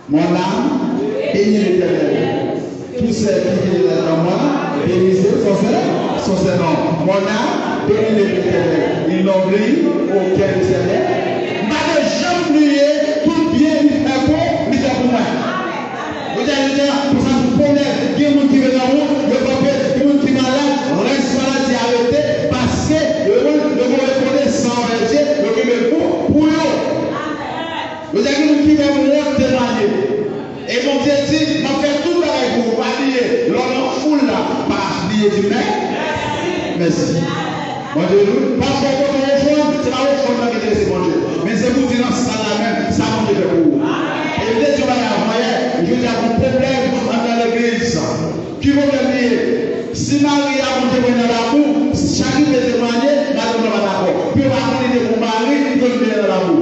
Mon âme, bénis l'Éternel. Tout ce qui est dans moi, bénissez son saint, son saint nom. Mon âme, bénis l'Éternel. Inonde au cœur du Seigneur. M pa t janm bliye tout byen li fè pou, li fè pou mwen. Jodi a, jodi a, pou sa se pwoblèm. Gen moun ki vin nan wout, yo kanpe, gen moun ki malad, rès maladi a rete, paske yo, yo gen rekonesan anvè Dye, yo kenbe pou, pou yo. Yo di gen moun ki menm wont temwaye. E Bondye di, m ap fè tout bagay pou ou. Pa bliye, lè w nan foul la, pa bliye di mè-, mèsi. Bondye di, pafwa w pote ofrann, se pa ofrann nan ki enterese Bondye. Men se pou di nan sal la menm, sa Bondye fè pou ou. E m te di yon bagay avan yè, jodi a gen pwoblèm anndan legliz. Ki pwoblèm li ye? Si mari a Bondye voye nan lakou, chak li vle temwaye, madanm nan pa dakò. Pou yo pa konn li te bon mari, li konn li nan lakou.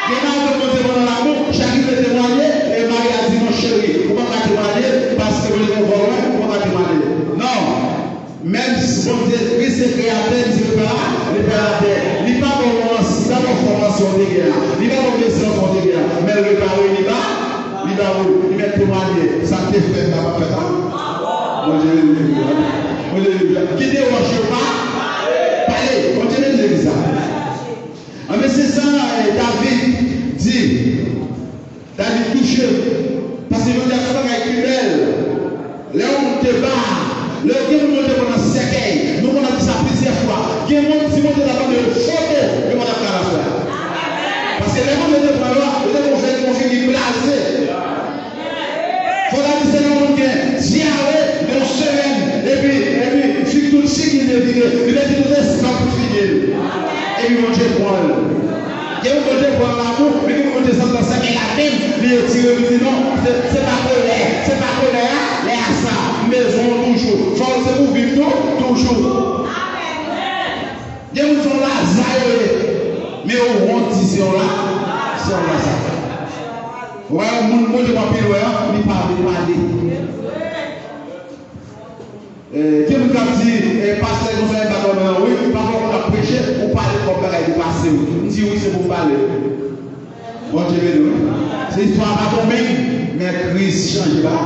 Gen madanm Bondye voye nan lakou, chak li vle temwaye, e mari a di, non, cheri, ou pa ka temwaye, paske Bondye te voye w, ou pa ka temwaye. Non. Menm si Bondye, Kris se kreyatè, li se reparatè, li pa ba w, li pa ba w fòmasyon w te gen an, li pa ba w mesye w te gen an, men l repare, li ba Li ba ou, li mèt temwaye, sa k te fèt la p ap fèt ankò. Bondye rele, Bondye rele. Kite wòch yo pa pale. Bondye beni legliz la. Anben, se sa, eh, David di. David touche. Paske Bondye ap fè bagay ki bèl. Lè yon moun te ba, lè gen moun yo te pran nan sèkèy, nou konn ap di sa plizyè fwa. Gen moun, si Bondye ta ban yo foto, yo pa t ap ka la sè a. Paske lè Bondye te pran yo a, yo te gon figi, gon figi kraze. Fò ta di se yon moun gen dyare yon semèn, epi, epi figi tout figi devire, li vle di tout eskanp tout figi. Epi Bondye pran l. Gen moun Bondye pran nan lakou, men gen moun Bondye sot nan sèkèy la menm, li retire, li di non, se, se pa kolè, se pa kolè a, lè a sa, m bezwen w toujou. Fò se pou viv tou, toujou. Gen moun se yon laza yo ye, men yo wont di se yon la, se yon laza. Ou wè yon moun Bondye pran pi lwen an, li pa vle pale. Eh, gen moun k ap di, eh, pastè konsa, e pa dòmi nan wi, pafwa ou konn ap preche, ou pale kòm bagay ki pase w. M di wi, se pou m pale. Bondye beni w. Se istwa a pa bon menm, men Kris chanje ba,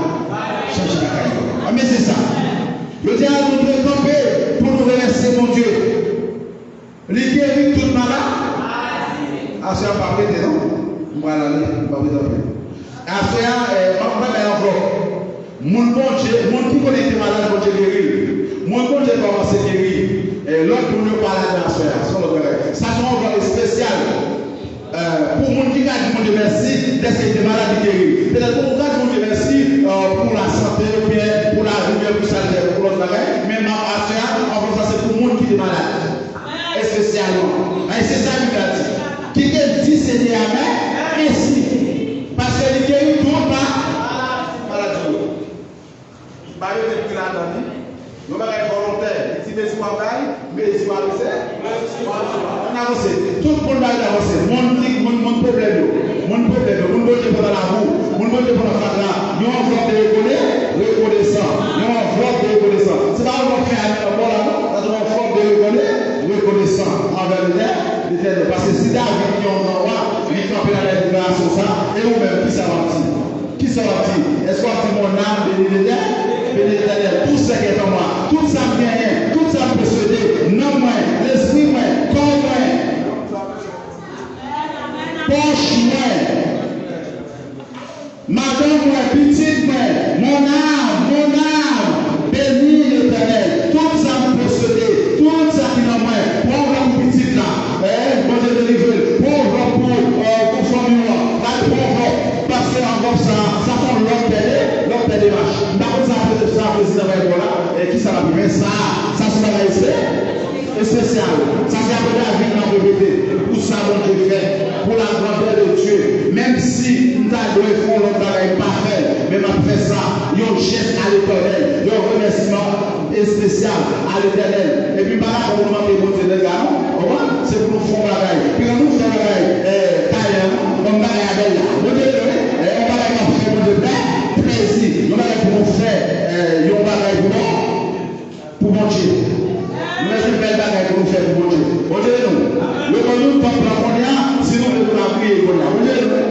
chanje bagay yo. Anben, se sa. Jodi a, nou dwe kanpe pou nou remèsye Bondye. Li geri tout maladi. Aswè a m p ap rete non. M pral ale, m p ap rete anpil. Aswè a, eh, m ap bay anvlòp. Moun Bondye, moun ki konnen ki te malad, Bondye geri l. Moun Bondye kòmanse geri. Eh, lòt moun yo pa ladan aswè a. Se yon lòt bagay. Sa se yon anvlòp espesyal. Eh, pou moun ki ka di Bondye mèsi, dèske li te malad, li geri. Petèt pou ou ka di Bondye mèsi, eh, pou lasante, oubyen pou lavi, oubyen pou sa l fè, pou lòt bagay. Men m ap aswè a, anvlòp sa se pou moun ki te malad. Espesyalman. Ay, se sa Bib la di. Kite di Senyè a mè-, mèsi. Paske li geri tout ma-, maladi yo. M pa mete pri ladan li. Yon bagay volontè. Li di mezi w ap bay, mezi w ap se. Ann avanse. Tout moun bay avanse. Moun ki, moun, moun pwoblèm yo. Moun pwoblèm yo. Moun Bondye pran nan labou. Moun Bondye pran nan fatra. Yon anvlòp de rekone-, rekonesan. Yon anvlòp de rekonesan. Se pa anvlòp fè ane nan bò la, non. Sa se yon anvlòp de rekone-, rekonesan anvè Letè-, Letènèl. Paske si David ki yon gran wa, li kanpe nan deklarasyon sa, e ou menm, kisa w ap di? Kisa w ap di? Èske w ap di, mon âme bénit l'Éternel, bénit l'Éternel, tout ce qui est en moi, tout sa m genyen, tout sa m posede, nanm mwen, lespri mwen, kò mwen, pòch mwen, madanm mwen, pitit mwen, mon âme, mon âme, bénit l'Éternel, tout sa m posede, tout sa ki nan mwen, pran anvlòp pou pitit la. Eh, Bondye delivre l. Pran anvlòp pou, eh, pou fanmi w lan. Al pran anvlòp. Paske anvlòp sa, sa se yon lòt pè de, lòt pè de mach. M pa konn sa, sa prezidan va ba w la. Eh, kisa l ap rive? Sa, sa se bagay espe-, espesyal. Sa se apre David nan repete. Pou sa Bondye fè. Pour la grandeur de Dieu. Menm si m ta dwe fè yon lòt bagay, m pa fè l. Men m ap fè sa. Yon jès a Letènèl. Yon remèsiman espesyal a Letènèl. Epi m pa dakò pou nou manke Bondye dega non. Ou konprann? Se pou nou fè yon bagay. Pi lè nou fè bagay, eh, tayan, non? Bon bagay avè l la. Bondye vle, wi. Eh, yon bagay k ap fè Bondye plè, plezi. Yon bagay pou nou fè, eh, yon bagay pou nou, pou Bondye. Pèp la kounye a, si nou vle pou n ap kriye kounye a. Bondye beni nou.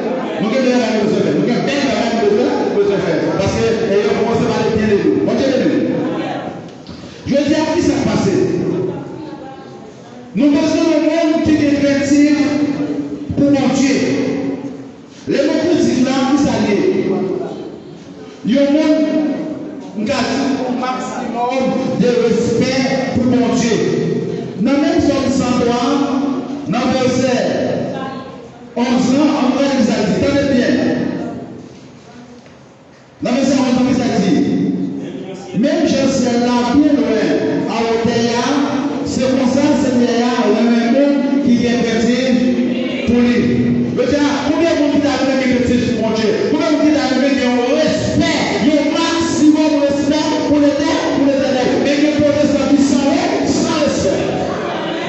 Nou gen de bagay nou bezwen fè. Nou gen bèl bagay nou bezwen, bezwen fè. Paske, e, yo kòmanse pale byen de nou. Bondye beni nou. Jodi a, ki sa k pase? Nou bezwen yon moun ki gen krentif pou Bondye. Lè nou kritik la, ki sa l ye? Yon moun, m ka di, yon maksimòm de respè pou Bondye. Nan menm Sòm san twa, nan vèsè onz lan, ann gade ki sa l di. Tande byen. Nan vèsè onz lan, ki sa l di? Menm jan syèl la byen lwen a wotè a, se konsa Senyè a renmen moun ki gen krentif pou li. Jodi a, konbyen moun ki ta renmen gen krentif pou Bondye? Konbyen moun ki ta renmen gen yon respè, yon maksimòm respè pou Letè-, pou Letènèl? Men gen pwotestan ki san re-, san respè.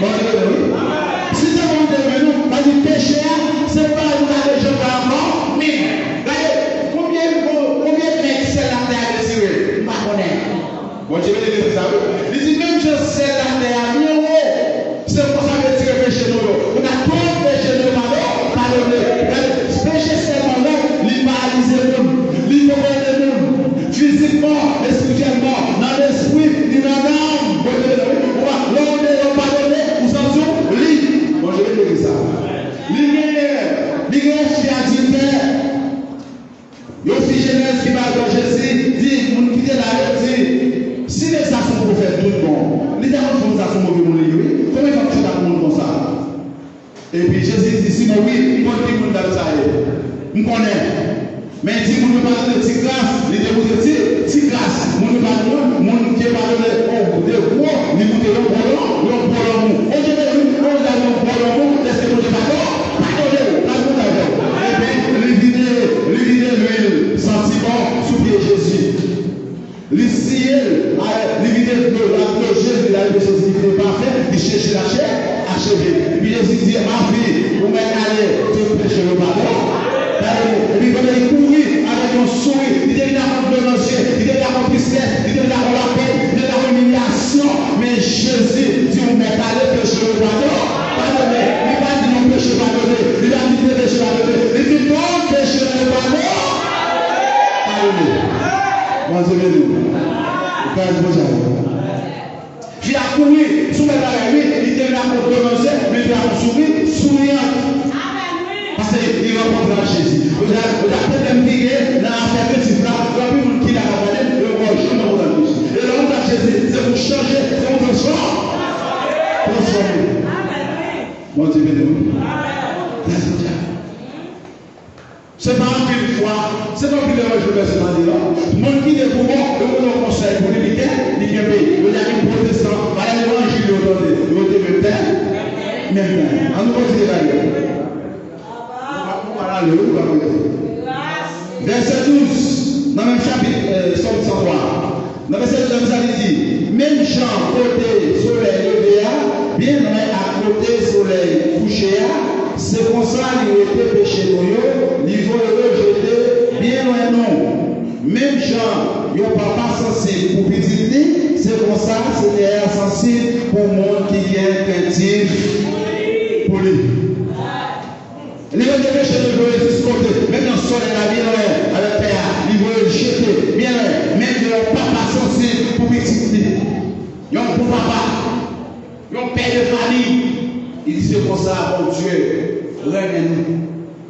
Bondye beni, wi. Si se Bondye renmen nou, pa di peche a, se pa nou ta deja fè ankò, men gade, konbyen, konbyen mèt syèl la tè a dezire? M pa konnen. Bondye beni legliz la, wi. Li di, menm jan syèl la tè a byen wo, se konsa m retire peche nou yo. Nou ka tout peche nou yo padon-, padone. Gade, peche sèlman non, li paralize moun, li poko ede moun. Fizikman, espirityèlman, nan lespri, li nan nanm. Bondye beni, wi. Ou pa, lè w deyò padone, ou santi w lib. Bondye beni legliz sa. Li gen, li gen espri adiltè. Yon fi Jenèz ki pa kwè Jezi, di, moun ki te la yo di, si nèg sa se yon pwofèt tout bon, li ta konn fanm sa se yon move moun li ye, wi. Kòman l fè ap chita pou moun konsa? Epi Jezi di, Simon, wi, m konn ki moun dam sa ye. M konnen. Men di moun yo padone ti gras, li te koute ti, ti gras. Moun yo padone, moun ki padone, o, de gwo, li koute yon bon lan-, yon bon lanmou. O, je te di, o, la yon bon lanmou, lèske Bondye padone, padone w, padone w. Ebyen, li vide, li vide lwil santi bon sou pye Jezi. Li siye l, a, li vide dlo, l ap dlo je li, l al vide Jezi, li vide pafen, li cheche l ache-, acheve. Epi Jezi di, ma fille, ou mèt ale, tout peche yo padon-, padone. Epi pandan li kouri avèk yon souri, li te vin avèk dlo nan je, li te vin avèk tristès, li te vin avèk lapenn, li te vin avèk imilyasyon. Men Jezi di, ou mèt ale, peche yo padon-, padone. Li pa di non peche padone, li pa di de peche padone, li di tout peche yo padon-, padone. Bondye beni w. Gras Bondye avè w. Fi a kouri, sou bèl bagay, wi, li te la kont demanzè, men li te la kont souri, souriant. Paske li rankontre ak Jezi. Ou ta, ou ta pwoblèm ki gen nan afè krentif la, gen anpil moun ki la ka gade, yo wè w janm rankontre ak Jezi. E lè w rankontre ak Jezi, se pou chanje, se pou transfò-, transfòme. Bondye beni w. Gras Bondye avè w. Se pa anpil fwa, se pa anpil evanjil pèsonèl li non. Moun ki gen pouvwa, yo pote yon konsèy pou li, li gen, li kenbe. Yo di a gen pwotestan, pa gen levanjil yo tande, yo te menm tè, menm tè. An nou kontinye gade. Nou pa, nou pa ale, wi, nou pa rete. Vèsè douz, nan menm chapit, eh, Sòm san twa. Nan vèsè douz la, sa li di, menm jan kote solèy leve a byen lwen ak kote solèy kouche a, se konsa li rete peche nou yo, li voye yo jete byen lwen nou. Menm jan yon papa sansib pou pitit li, se konsa Senyè a sansib pou moun ki gen krentif pou li. Li rete peche nou voye jis kote, menm jan solèy la byen lwen avèk tè a, li voye l jete byen lwen, menm jan yon papa sansib pou pitit li. Yon bon papa, yon pè de fanmi, li di se konsa Bondye renmen nou.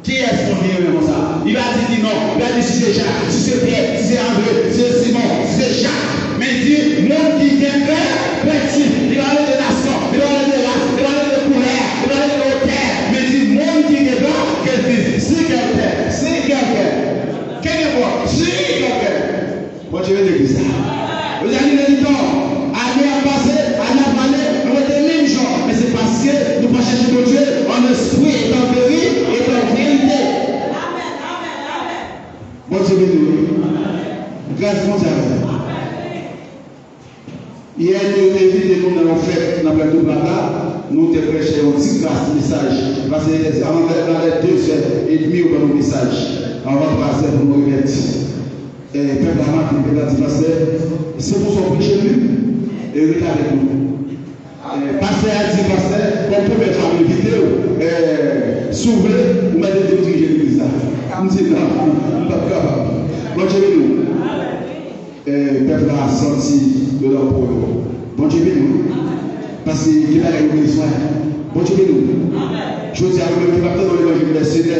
Kiyès moun ki renmen konsa? Li pa di ki non, li pa di si se Jak, si se Pyè, si se Andre, si se Simon, si se Jak. Men di, moun ki gen kè krentif, li pa pale de nasyon, li pa pale de ras, li pa pale de koulè, li pa pale de wotè, men di, moun ki gen kè krentif, si kèlkè, si kèlkè, kèlkè, si kèlkè. Bondye beni legliz la. Mezanmi, nan mitan, ane ap pase, ane ap ale, nou rete menm jan, men se paske nou pa chèche Bondye an espri, etan veri, etan verite. Bondye beni w. Gras Bondye avè w. Yè, nou te envite nou nan yon fèt nan Plèn Tou Plata. Nou te preche yon ti kras mesaj. Pase avan lè, nan lè de zè edmi, yo ban nou mesaj. Avan twa zè pou nou remèt, eh, pèp la maten, pèp la di, pastè, se konsa w preche, wi. E rete avèk nou. Pastè a di, pastè, kòm premye fwa m envite w, eh, si w vle, ou mèt ede m dirije legliz la. M di non, m p ap kapab. Bondye beni w. Eh, pèp la santi yo nan po yo. Bondye beni w. Paske gen bagay yo bezwen. Bondye beni w. Jodi a, ou menm ki p ap tande yon levanjil mèsenè,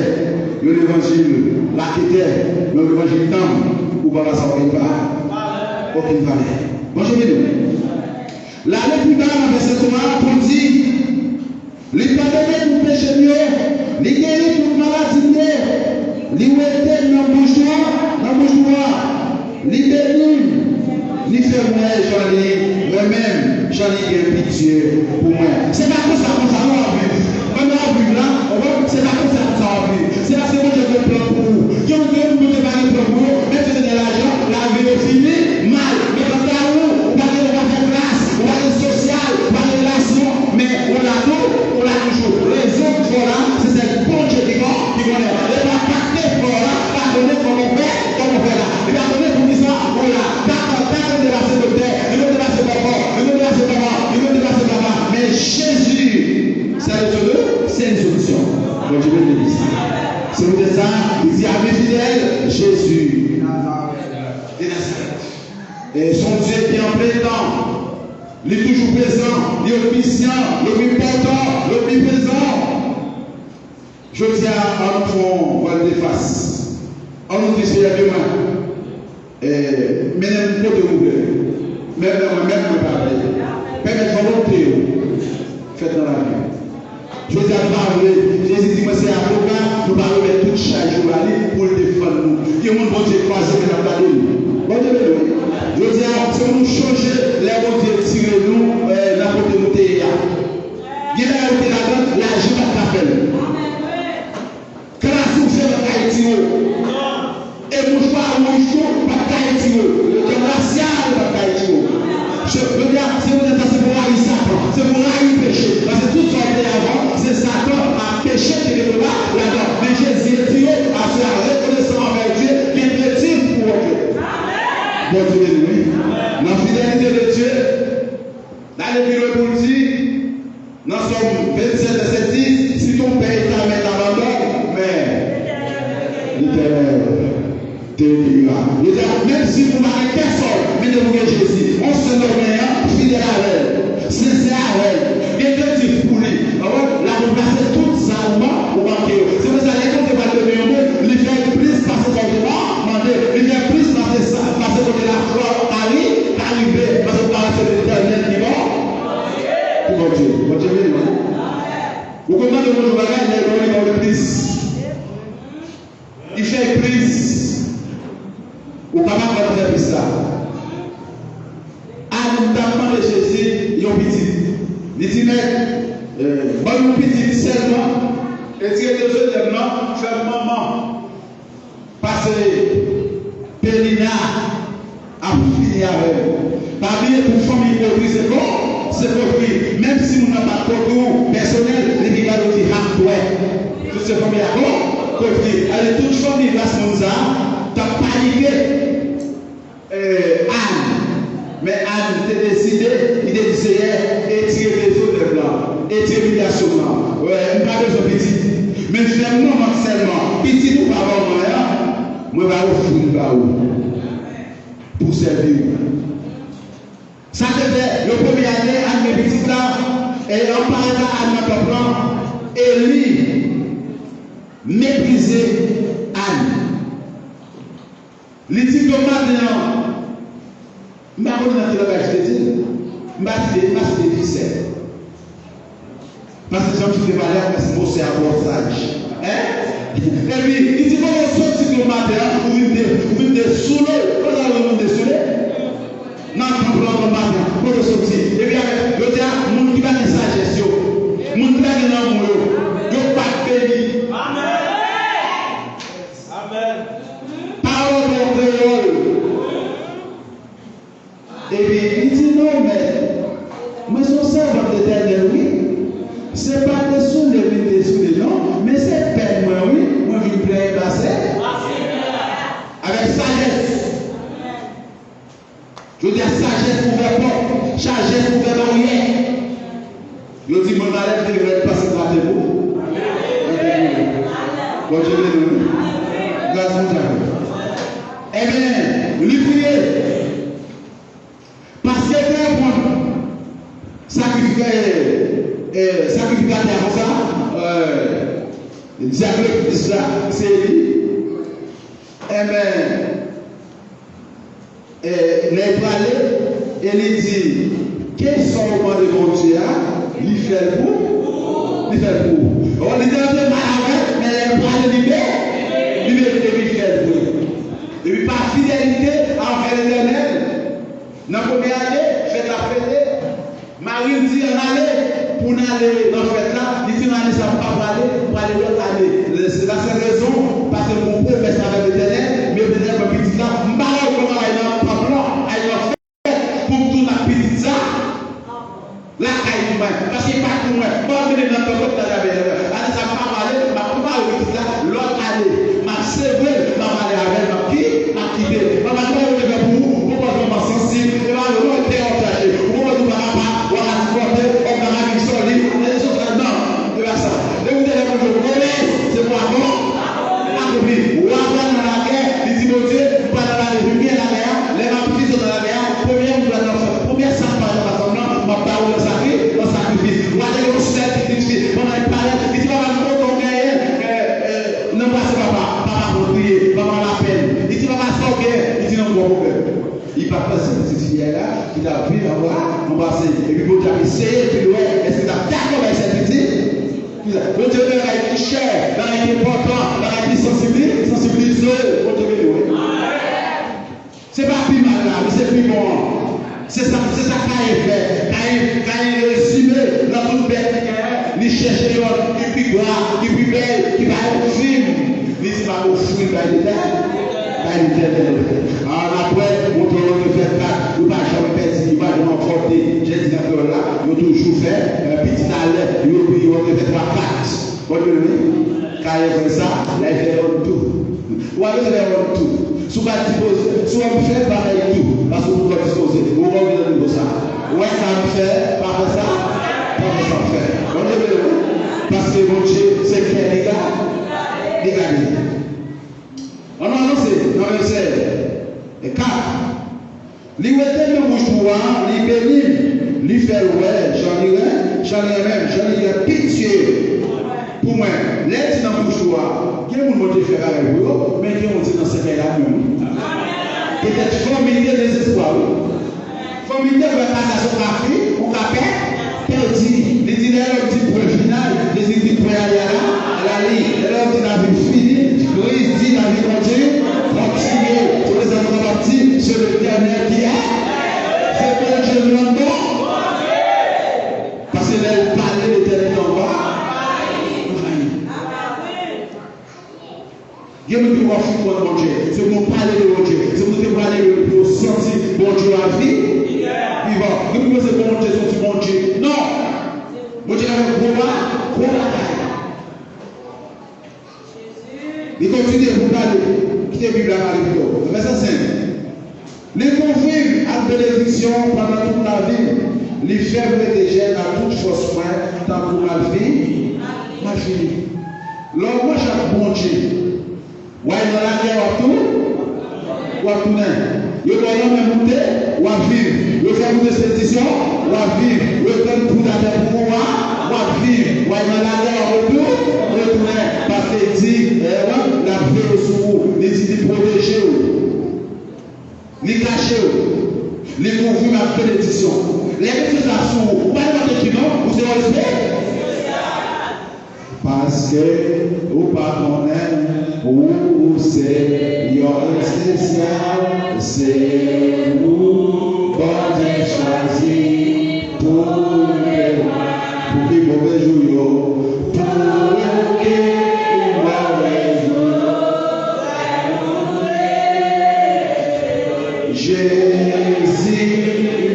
yon levanjil raketè, yon levanjil tanm, ou pa wè sa okenn valè. Okenn valè. Bondye beni w. L ale pi ba nan vèsè twa a pou l di, li padone tout peche m yo, li geri tout maladi m yo, li wete m nan bouch dwat, nan bouch dwat, li beni m, li fè m wè jan li, mwen menm, jan li gen pitye pou mwen. Se pa konsa, konsa nou ap viv. Pandan w ap viv la, ou konprann, se pa konsa, konsa w ap viv. Se paske Bondye gen plan pou ou. Gen moun, gen moun Bondye pa gen plan pou yo, menm si yo te gen lajan, lavi yo fini mal. Men kanta ou, ou pa gen, ou pa fè klas, ou pa gen sosyal, ou pa gen relasyon, men ou la tou, ou la toujou. Rezon ki fè w la, se sèl Bondye ki kon, ki konnen. E pa pastè ki fè w la, pa konnen kòman w fè, kòman w fè la. Li pa konnen poukisa ou la. Pa, pa, pa konn depase doktè, li konn depase pòpò, li konn depase papa, li konn depase papa. Men Jezi, c'est le Dieu de, c'est une solution. Bondye beni legliz la. Se poutèt sa, li di, ami fidèl, Jezi de Nazarèt. E se yon Dye ki an plen tan. Li toujou prezan, li omnisyan, li omnipòtan, li omniprezan. Jodi a, an nou fè yon vòltefas. An nou di, Seyè, demen, eh, mennen m kote ou vle. Men mwen, men mwen pa vle. Pèmèt volonte w fèt nan lavi m. Jodi a, nou pa vle. Jezi di, mwen se avoka, nou pa remèt tout chaj yo ba li pou l defann nou. Gen moun Bondye kwaze men l ap gade l. Bondye beni w. Jodi a, se pou nou chonje lè Bondye tire nou, eh, nan kote nou te ye a. Gen bagay ou te ladan, lajan pa t ka fè l. Klas ou fè pa t ka retire w. E mouchwa wouj tou pa t ka retire w. Letan rasyal pa t ka retire w. Se, jodi a, se pou sa, se pou rayi Satan. Se pou rayi peche. Paske tout sa w te avan, se Satan ak peche ki te la, ladan. Men Jezi retire w, aswè a, rekonesan anvè Dye, gen kretyen pou w. Bondye beni w, wi. Nan fidelite de Dye, l ale pi lwen pou l di, nan Sòm vennsèt, vèsè dis, si ton père et ta mère t'abandonnent, mais l'Éternel te bénira. Li di, menm si ou pa gen pèsòn, men depi ou gen Jezi, yon sèl ou genyen an, fidèl avè l, sensè avè l, gen krentif pou li. Ou konprann? L ap ranplase tout sa ou man-, ou manke yo. Se pou sa, lè Bondye pral beni yon moun, li fè l plis pase sa ou te man-, mande. Li fè l plis pase sa, pase kote lafwa w ka ri-, ka rive, paske ou ka wè se Letènèl ki bon. Pou Bondye. Bondye beni w. Ou konn mande Bondye yon bagay, lè li ba w li plis. Li fè plis. Ou kapab pa fè plis la. Ann t ap mande Jezi yon pitit. Li di, Mèt, eh, ban m yon pitit sèlman. E ti rete Jozèf lan, fè m manman. Paske Penina ap fini avè l. Pa bliye, pou fanmi Kofri se ko-, se Kofri. Menm si moun nan pa t Kofri ou pèsonèl, li vin gade w di, ha, m kwè. Tout se fanmi a ko-, Kofri. Ale tout fanmi ras moun sa a t ap panike, eh, Ann. Men Ann te deside, li te di, Seyè, etire bezwen pèp la, etire imilyasyon an. Wè, m pa bezwen pitit. Men fè m manman sèlman. Pitit ou pa ban mwen an, mwen va ofri l ba ou pou sèvi w. Sa te fè, yo premye ane, Ann gen pitit la, e an parèt a Ann nan tanp lan, Eli meprize Ann. Li di, demen maten an, m pa konnen nan ki langaj li te di l. M pa site, m pa site Fisè. Paske jan m site pale a, mwen se mosè a twò saj. Hein? Epi, li di, kote w soti demen maten an, ou vin de, ou vin desoule. Kote w vin desoule? Nan tanp lan demen maten an, kote w soti? Epi avèk, yo di a, moun ki pa gen sajès yo, moun ki pa gen lanmou yo, yo p ap beni. Amèn. Amèn. Pawòl an kreyòl. Epi, li di, non, mèt, mwen se yon sèvant Letènèl, wi. Se pa desoule m vin desoule, non, men se pèn mwen, wi, mwen vin plenyen ba Senyè a. Avèk sajès. Jodi a, sajès ouvè pòt, sajès ouvè baryè. Yo di mwen malèv te rèd pase graten pou. Graten pou. Bondye beni nou. Gras Bondye avè w. Ebyen, li priye. Pastè te reponn sakrifika-, eh, sakrifikatè a konsa, eh, dyak legliz la, se li. Ebyen, eh, lè l prale, e li di, ke sa w mande Bondye a, li fè l pou, li fè l pou ou. Bon, li te antre mal avè l, men lè l prale, li be-, li be-, epi li fè l pou li. Epi pa fidelite anvè Letènèl, nan premye ane, fèt la fete, mari l di, ann ale, pou n ale nan fèt la. Li di, nan ane sa, m pa prale, m prale lòt ane. Lè, se la sèl rezon, paske m gon pwomès avèk Letènèl, men Letènèl, mwen pitit la, m pa wè kòman al nan tanp lan, al nan fèt, pou m tounen ak pitit sa lakay mwen, paske li pa pou mwen. Bon, m mennen nan tanp la, ane sa m pa prale, m ap prepare pitit la, lòt ane, m ap sevre l, m ap ale avè l, m ap ki-, m ap kite. Mwen pa t wè yo te fè pou ou, ou konprann ou pa sansib, e pa yo non, te yon chache, ou konprann ou pa kapab, w ap al sipòte, w ap al vin sòlid, e se sa, non, e pa sa. Depi ou te fè Bondye pwomès, se pou avan, akonpli. Wa pral nan lagè, li di Bondye, m pral nan lagè, vin byen lagè a, lè m ap kite zòn nan lagè a, premye m pral nan fèt, premye sa m pral nan fèt la, m ap ba ou nan sakri-, nan sakrifis. Wa te gen yon sèl pitit fi, pandan l parèt, li di, papa, m kontan w genyen, eh, eh, nan brase papa, papa pran kriye, papa lapèn. Li di, papa, sa w genyen? Li di, nan m gon pwoblèm. Li pa t panse pitit fi a la, ki t ap viv anba, anba se, epi Bondye ap eseye pou l wè, èske l t ap dakò bay sèl pitit? Bondye gen bagay ki chè, bagay ki enpòtan, bagay ki sansibli-, sansibilize, Bondye beni w. Se pa pi mal la, men se pi bon an. Se sa, se sa Kayen fè. Kayen, Kayen rezime nan tout bèt li genyen, li chèche yonn ki pi gra, ki pi bèl, ki pa yon fim. Li di, m ap ofri l bay Letè-, bay Letènèl. Annapre, montre yo te fè kat, yo pa janm pèdi, yo pa janm anfòte. Jan di nan kreyòl la, yo toujou fè, eh, pitit alè, yo, yo te fè twa kat. Bon, yo, wi. Kayen fè sa, lè l fè yonn tou. Ou pa bezwen fè yonn tou. Si w pa dispoze, si w ap fè, pa fè l tou. Paske ou poko dispoze. Ou poko rive nan nivo sa. Ou wè sa m fè, pa fè sa, pa fè sa m fè. Bondye beni w. Paske Bondye, se kè li ga-, li gade. Ann nou avanse nan vèsè kat. Li wete nan bouch wa a, li beni l, li fè l wè jan li ren-, jan li renmen m, jan li gen pitye pou mwen. Lè l di nan bouch wa a, gen moun Bondye fè bagay pou yo, men gen moun se nan sèkèy la menm wi. Petèt fanmi l te dezespwa wi. Fanmi l te kwè kasa se yon kafe, yon kapè. Pèdi. Li di, lè lòm di pwen final, Jezi di pwen ale a la, a la liy. Lè lòm di lavi fini, Kris di lavi konti-, kontinye. Se pou sa nou kapab di, se Letènèl ki a, se Bondye nou an bon. Paske lè l pale, Letènèl anba. Gen moun ki poko fin konn Bondye. Se pou nou pale de Bondye. Se pou nou te pale de l pou yo santi Bondye a vi-, vivan. Gen moun ki panse Bondye se yon ti Bondye. Non! Bondye ka fè gwo ba-, gwo bagay. Li kontinye pou pale. Kite Bib la pale pito. Vèsè senk. Li kouvri m ak benediksyon pandan tout lavi m. Li fè m rete jèn ak tout fòs mwen, tankou m al fi-, m al fini. Lè w mache ak Bondye, w al nan lagè, w ap tou-, w ap tounen. Yo ba w lanmè moute, w ap viv. Yo fè w moute sou edisyon, w ap viv. Yo tann kout atè pou ou a, w ap viv. W al nan lagè, w ap retou-, retounen. Paske li di, eh, l ap veye sou ou. Li di li pwoteje w. Li kache w. Li kouvri w ak benediksyon. Lè benediksyon sa sou ou, ou pa nenpòt ki non, ou se yon espe-, paske ou pa konnen ou se yon espesyal, se ou Bondye chwazi pou move, pou pi move jou yo, pou ki move jou yo. Jezi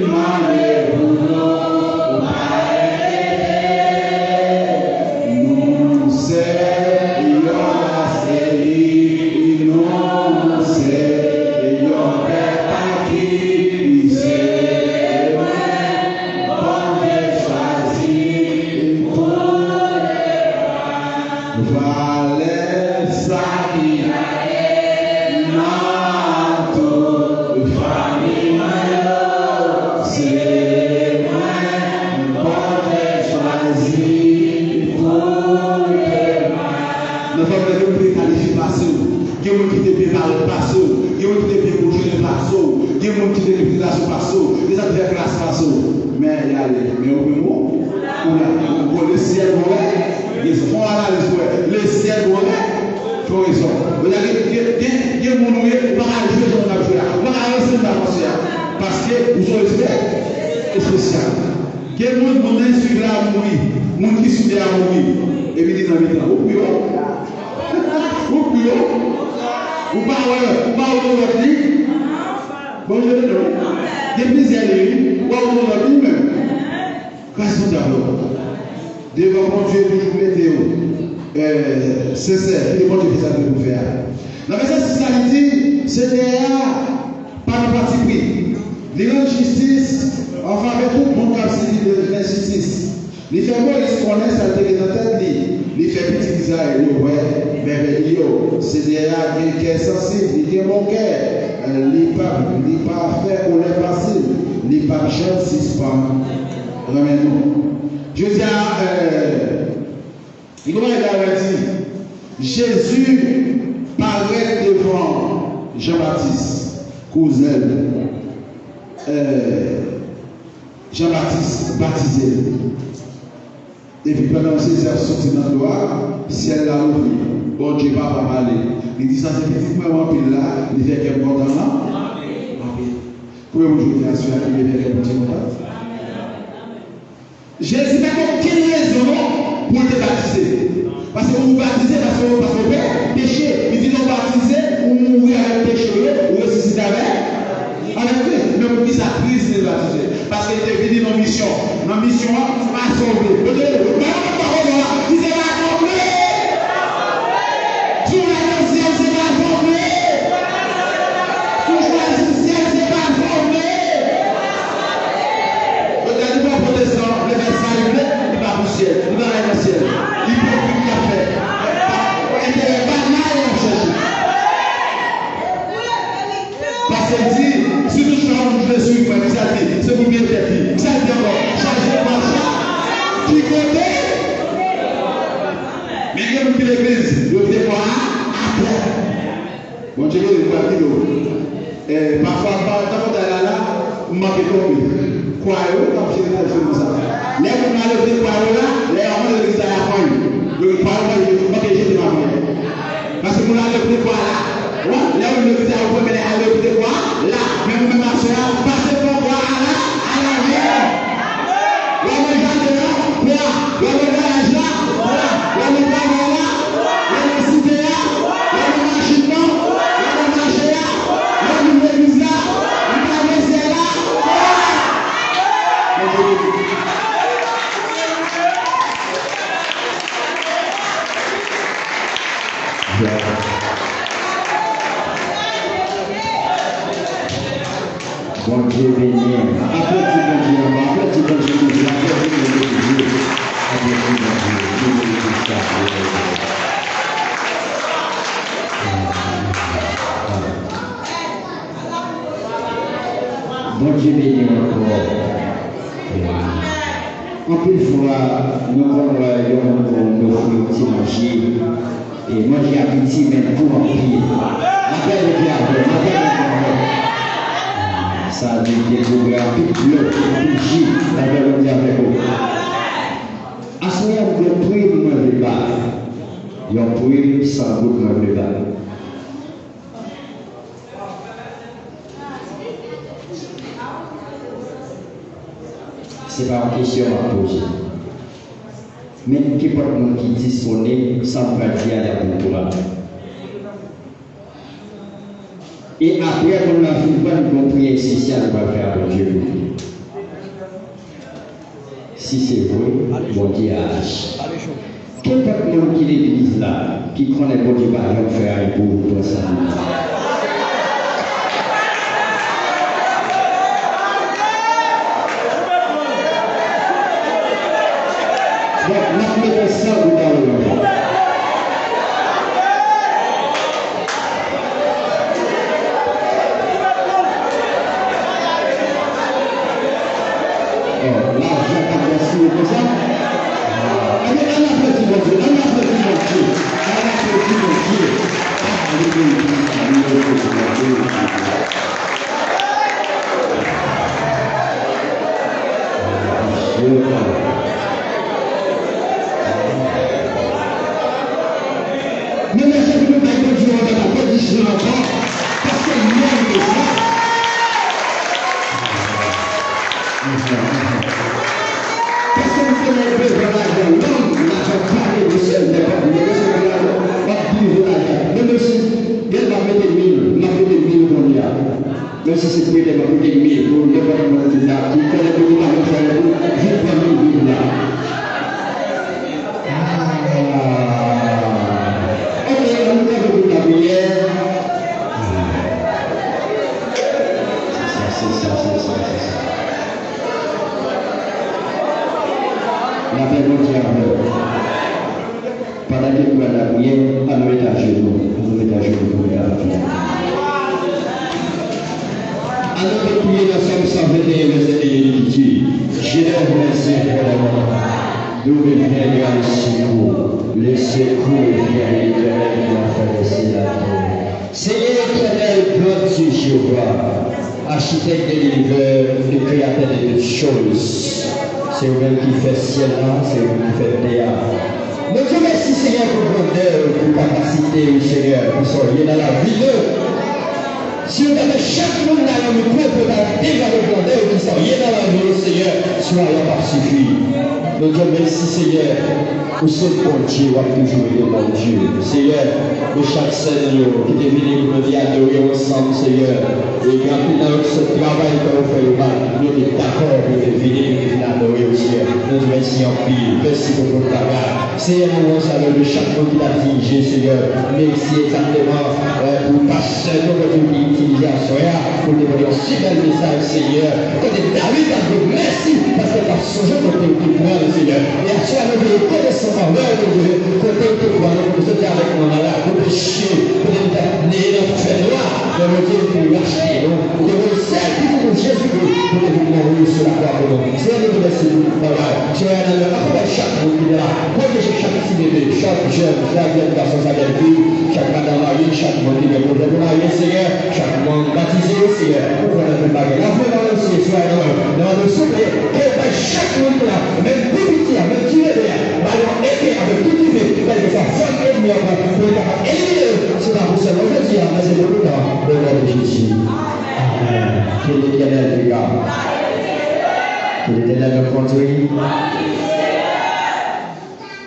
mande pou nou pa enkyete. Nou se yon ras eli, nou se yon pèp aki Gen moun ki te byen bouche nan pase w. Gen moun ki te gen repitasyon pase w. Gen sa ki fè klas pase w. Men y ale. Men ou menm ou, ou la. Bon, lesyèl bon, wè. Gen fon analiz, wè. Lesyèl bon, wè. Fè w rezon. Ou la gen, gen, gen, gen moun ou ye, ou pa ka jwe jan moun ap jwe a. Ou pa ka ranse moun ap ranse a. Paske ou se yon espè espesyal. Gen moun, moun nan swiv la mouri. Moun ki swiv la mouri. Epi li nan mitan. Ou pi wè. Ou pi wè. Ou pa wè, ou pa wè yon lòt li. Bon, je le non. Gen plizyè li, wi. Ou pa wè yon lòt li menm. Kras pou dyab la. Devan Bondye toujou mete yo. Euh, sensè, kite Bondye fè sa ke pou fè a. Nan vèsè sis la, li di, Senyè a pa nan patipri. Li rann jistis an favè tout moun k ap sibi lenjistis. Li fè Moyiz konnen sa l te gen nan tèt li. Li fè pitit Izrayèl yo wè mèvèy li yo. Senyè a gen kè sansib, li gen bon kè. Li p ap, li pa fè kòlè fasil. Li p ap janm sispann renmen nou. Jodi a, euh, Li gen yon bagay la, di, Jezi parèt devan Jan Batis, kouzen l. Euh, Jan Batis batize l. Epi pandan Jezi ap soti nan dlo a, syèl la louvri. Bondye Papa pale. Li di, sa se pitit mwen m anpil la, li fè kè m kontan anpil. Konbyen moun jodi a sou la ki vle fè kè Bondye kontan? Jezi pa gen okenn rezon non pou l te batize. Paske ou batize paske, paske ou pè peche. Li di lè w batize, ou mouri avèk peche w yo, ou resisite avèk, avèk Kris. Men poukisa Kris te batize? Paske li te vini nan misyon. Nan misyon an, se pa sove. Yo te, yo pa, yo pa konn la. Li se rasanble. Si w la nan syèl, se rasanble. Si w chwazi syèl, se rasanble. Yo ta di, bon, pwotestan vle fè sa li vle, li pa pou syèl, li pa nan syèl. Ipokrit l ap fè. Enterè banal l ap chèche. Paske l di, si touchfwa moun vle swiv mwen, kisa l di? Se pou byen tèt li. Kisa l di ankò? Chaje kwa sa ki kote? Men gen moun ki legliz, yo kite kwa a atè. Bondye beni w, Pati Dou. Eh, pafwa, m pa, tankou ta la la, m manke tonbe. Kwa yo, k ap jere tèt yo konsa. Lè moun nan leve kwa yo la, lè yo antre legliz la, y ap pran yo. Yo kwa yo, manke jete nan mwen. Paske moun nan leve kwa la. Wè, lè yo leve kwa yo, premye lè al leve kwa la. Men ou menm aswè a, pase fò kwa a la, a la men. Lè w nan jaden an, bwa. Lè w nan garaj la, bwa. Lè w nan travay la, lè w nan site a, lè w nan machin nan, lè w nan mache a, lè w vin legliz la, ou travèse la, bwa. Bondye beni. Bondye beni. Aplodi Bondye anba, aplodi Bondye toujou, aplodi Bondye toujou. Aplodi Bondye, Bondye toujou. Bondye beni w ankò. Anpil fwa, nou konn wè yon moun ofri yon ti manje, e manje a piti, men l gou anpil. Lapè Bondye avè w, lapè Bondye avè w. Sa di dekouvri anpil dlo, anpil ji, lapè Bondye avèk ou. Aswè a, m gen yon prim mwen vle bay. Yon prim san goud mwen vle bay. Se pa yon kesyon m ap poze. Men kenpòt moun ki disponib, sa m pral di a, y ap di m pou la. E apre moun nan fin pran, gon priyè espesyal ou pral fè a Bondye pou li. Si se vre, Bondye a aji. Kenpòt moun ki legliz la, ki konnen Bondye pa janm fè anyen pou ou, pran sa. Bon, n ap mete san goud nan men nou. Oh, lajan k ap gaspiye konsa? Ah, ebyen, ann aplodi Bondye, ann aplodi Bondye, ann aplodi Bondye. Ah, alelouya, alelouya, alelouya. Men mèsi pou nou bay Bondye yon lòt aplodisman ankò, paske l merite sa. Paske m konnen devan lajan long, lajan kare, mesye, m te konn negosye pou lajan, w ap divize lajan. Men mesye, gen lè m ap mete mil, m ap mete mil kounye a. Menm si se premye mwen pou te mil pou nenpòt moun ki ta ki konnen pou ki pa menm fè pou vin pran mil douz la. Ah. Ok, ann nou kanpe pou lapriyè. Se sa, se sa, se sa, se sa. Lapè Bondye avè w. Pandan ke nou pral lapriyè, ann nou met ajenou. Ann nou met ajenou pou nou lapriyè. Ann nou priye nan Sòm san venteyen, vèsè en, li di, Je lève mes yeux vers les monts, d'où me viendra le secours? Le secours vient de l'Éternel qui a fait les cieux et la terre. Seyè Etènèl, glwa Dye Jewova, Achitèk de linivè e Kreyatè de tout choz. Se ou menm ki fè syèl la, se ou menm ki fè tè a. Nou di w mèsi, Seyè, pou grandè w, pou kapasite w, Seyè, pou sa w ye nan lavi nou. Si w ta fè chak moun nan yon mikwo pou yo ta devwale grandè w, pou sa w ye nan lavi yo, Seyè, swa yo p ap sifi. Nou di w mèsi, Seyè. Ou se Bondye, w ap toujou rete Bondye. Seyè, pou chak sè nou yo ki te vini pou nou te adore w ansanm, Seyè, e gen anpil nan yo ki sot travay, tan yo fè yo mal, yo te dakò pou yo te vini, pou yo te vin adore w, Seyè. Nou di w mèsi anpil. Mèsi pou tout bagay. Seyè, nou rann salye de chak moun ki t ap dirije, Seyè. Mèsi egzakteman, eh, pou pastè nou, Bondye, ki itilize aswè a pou l te pote yon si bèl mesaj, Seyè. Kote David ap di w mèsi, paske l ap sonje kote w te pran l, Seyè. E aswè a, nou vle rekonesan anvè w, Bondye, kote w te pran nou, kote w te avèk nou nan lakou peche, kote nou t ap neye nan fènwa. Men Bondye, ou te rachte nou, ou te voye sèl Pitit ou Jezikri pou te vin mouri sou lakwa pou nou. Seyè, nou di w mèsi pou tout bagay. Seyè, nan non, akonpay chak moun ki te la, pwoteje chak tibebe, chak jèn, chak jèn gason, chak jèn fi, chak madanm marye, chak moun ki gen pwojè pou marye, Seyè. Chak manm batize yo, Seyè, ou konnen tout bagay. N ap mande w, Seyè, swa nan men w. N ap mande w, souple, ke w bay chak moun ki la, menm pi piti a, menm ti bebe a, bay yon epe avèk tout imen, kèlkeswa fòs ènmi an pran, pou yo kapab elimine yo. Se pa pou sèlman jodi a, men se pou tout tan, o non de Jezi. Amèn. Que l'Éternel te garde. Que l'Éternel nous conduise.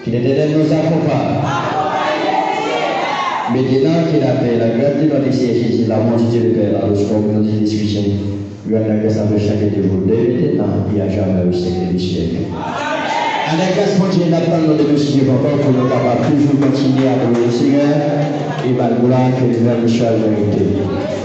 Que l'Éternel nous accompagne. Maintenant, que la paix, la grâce de notre Seigneur Jésus, l'amour de Dieu le Père, la douce communion du Saint-Esprit, soit avec chacun de vous, dès maintenant et à jamais au siècle des siècles. Avèk gras Bondye, n ap tann nou de nou swiv ankò pou nou kapab toujou kontinye adore Seyè. E malgre la, ke Levanjil chal verite.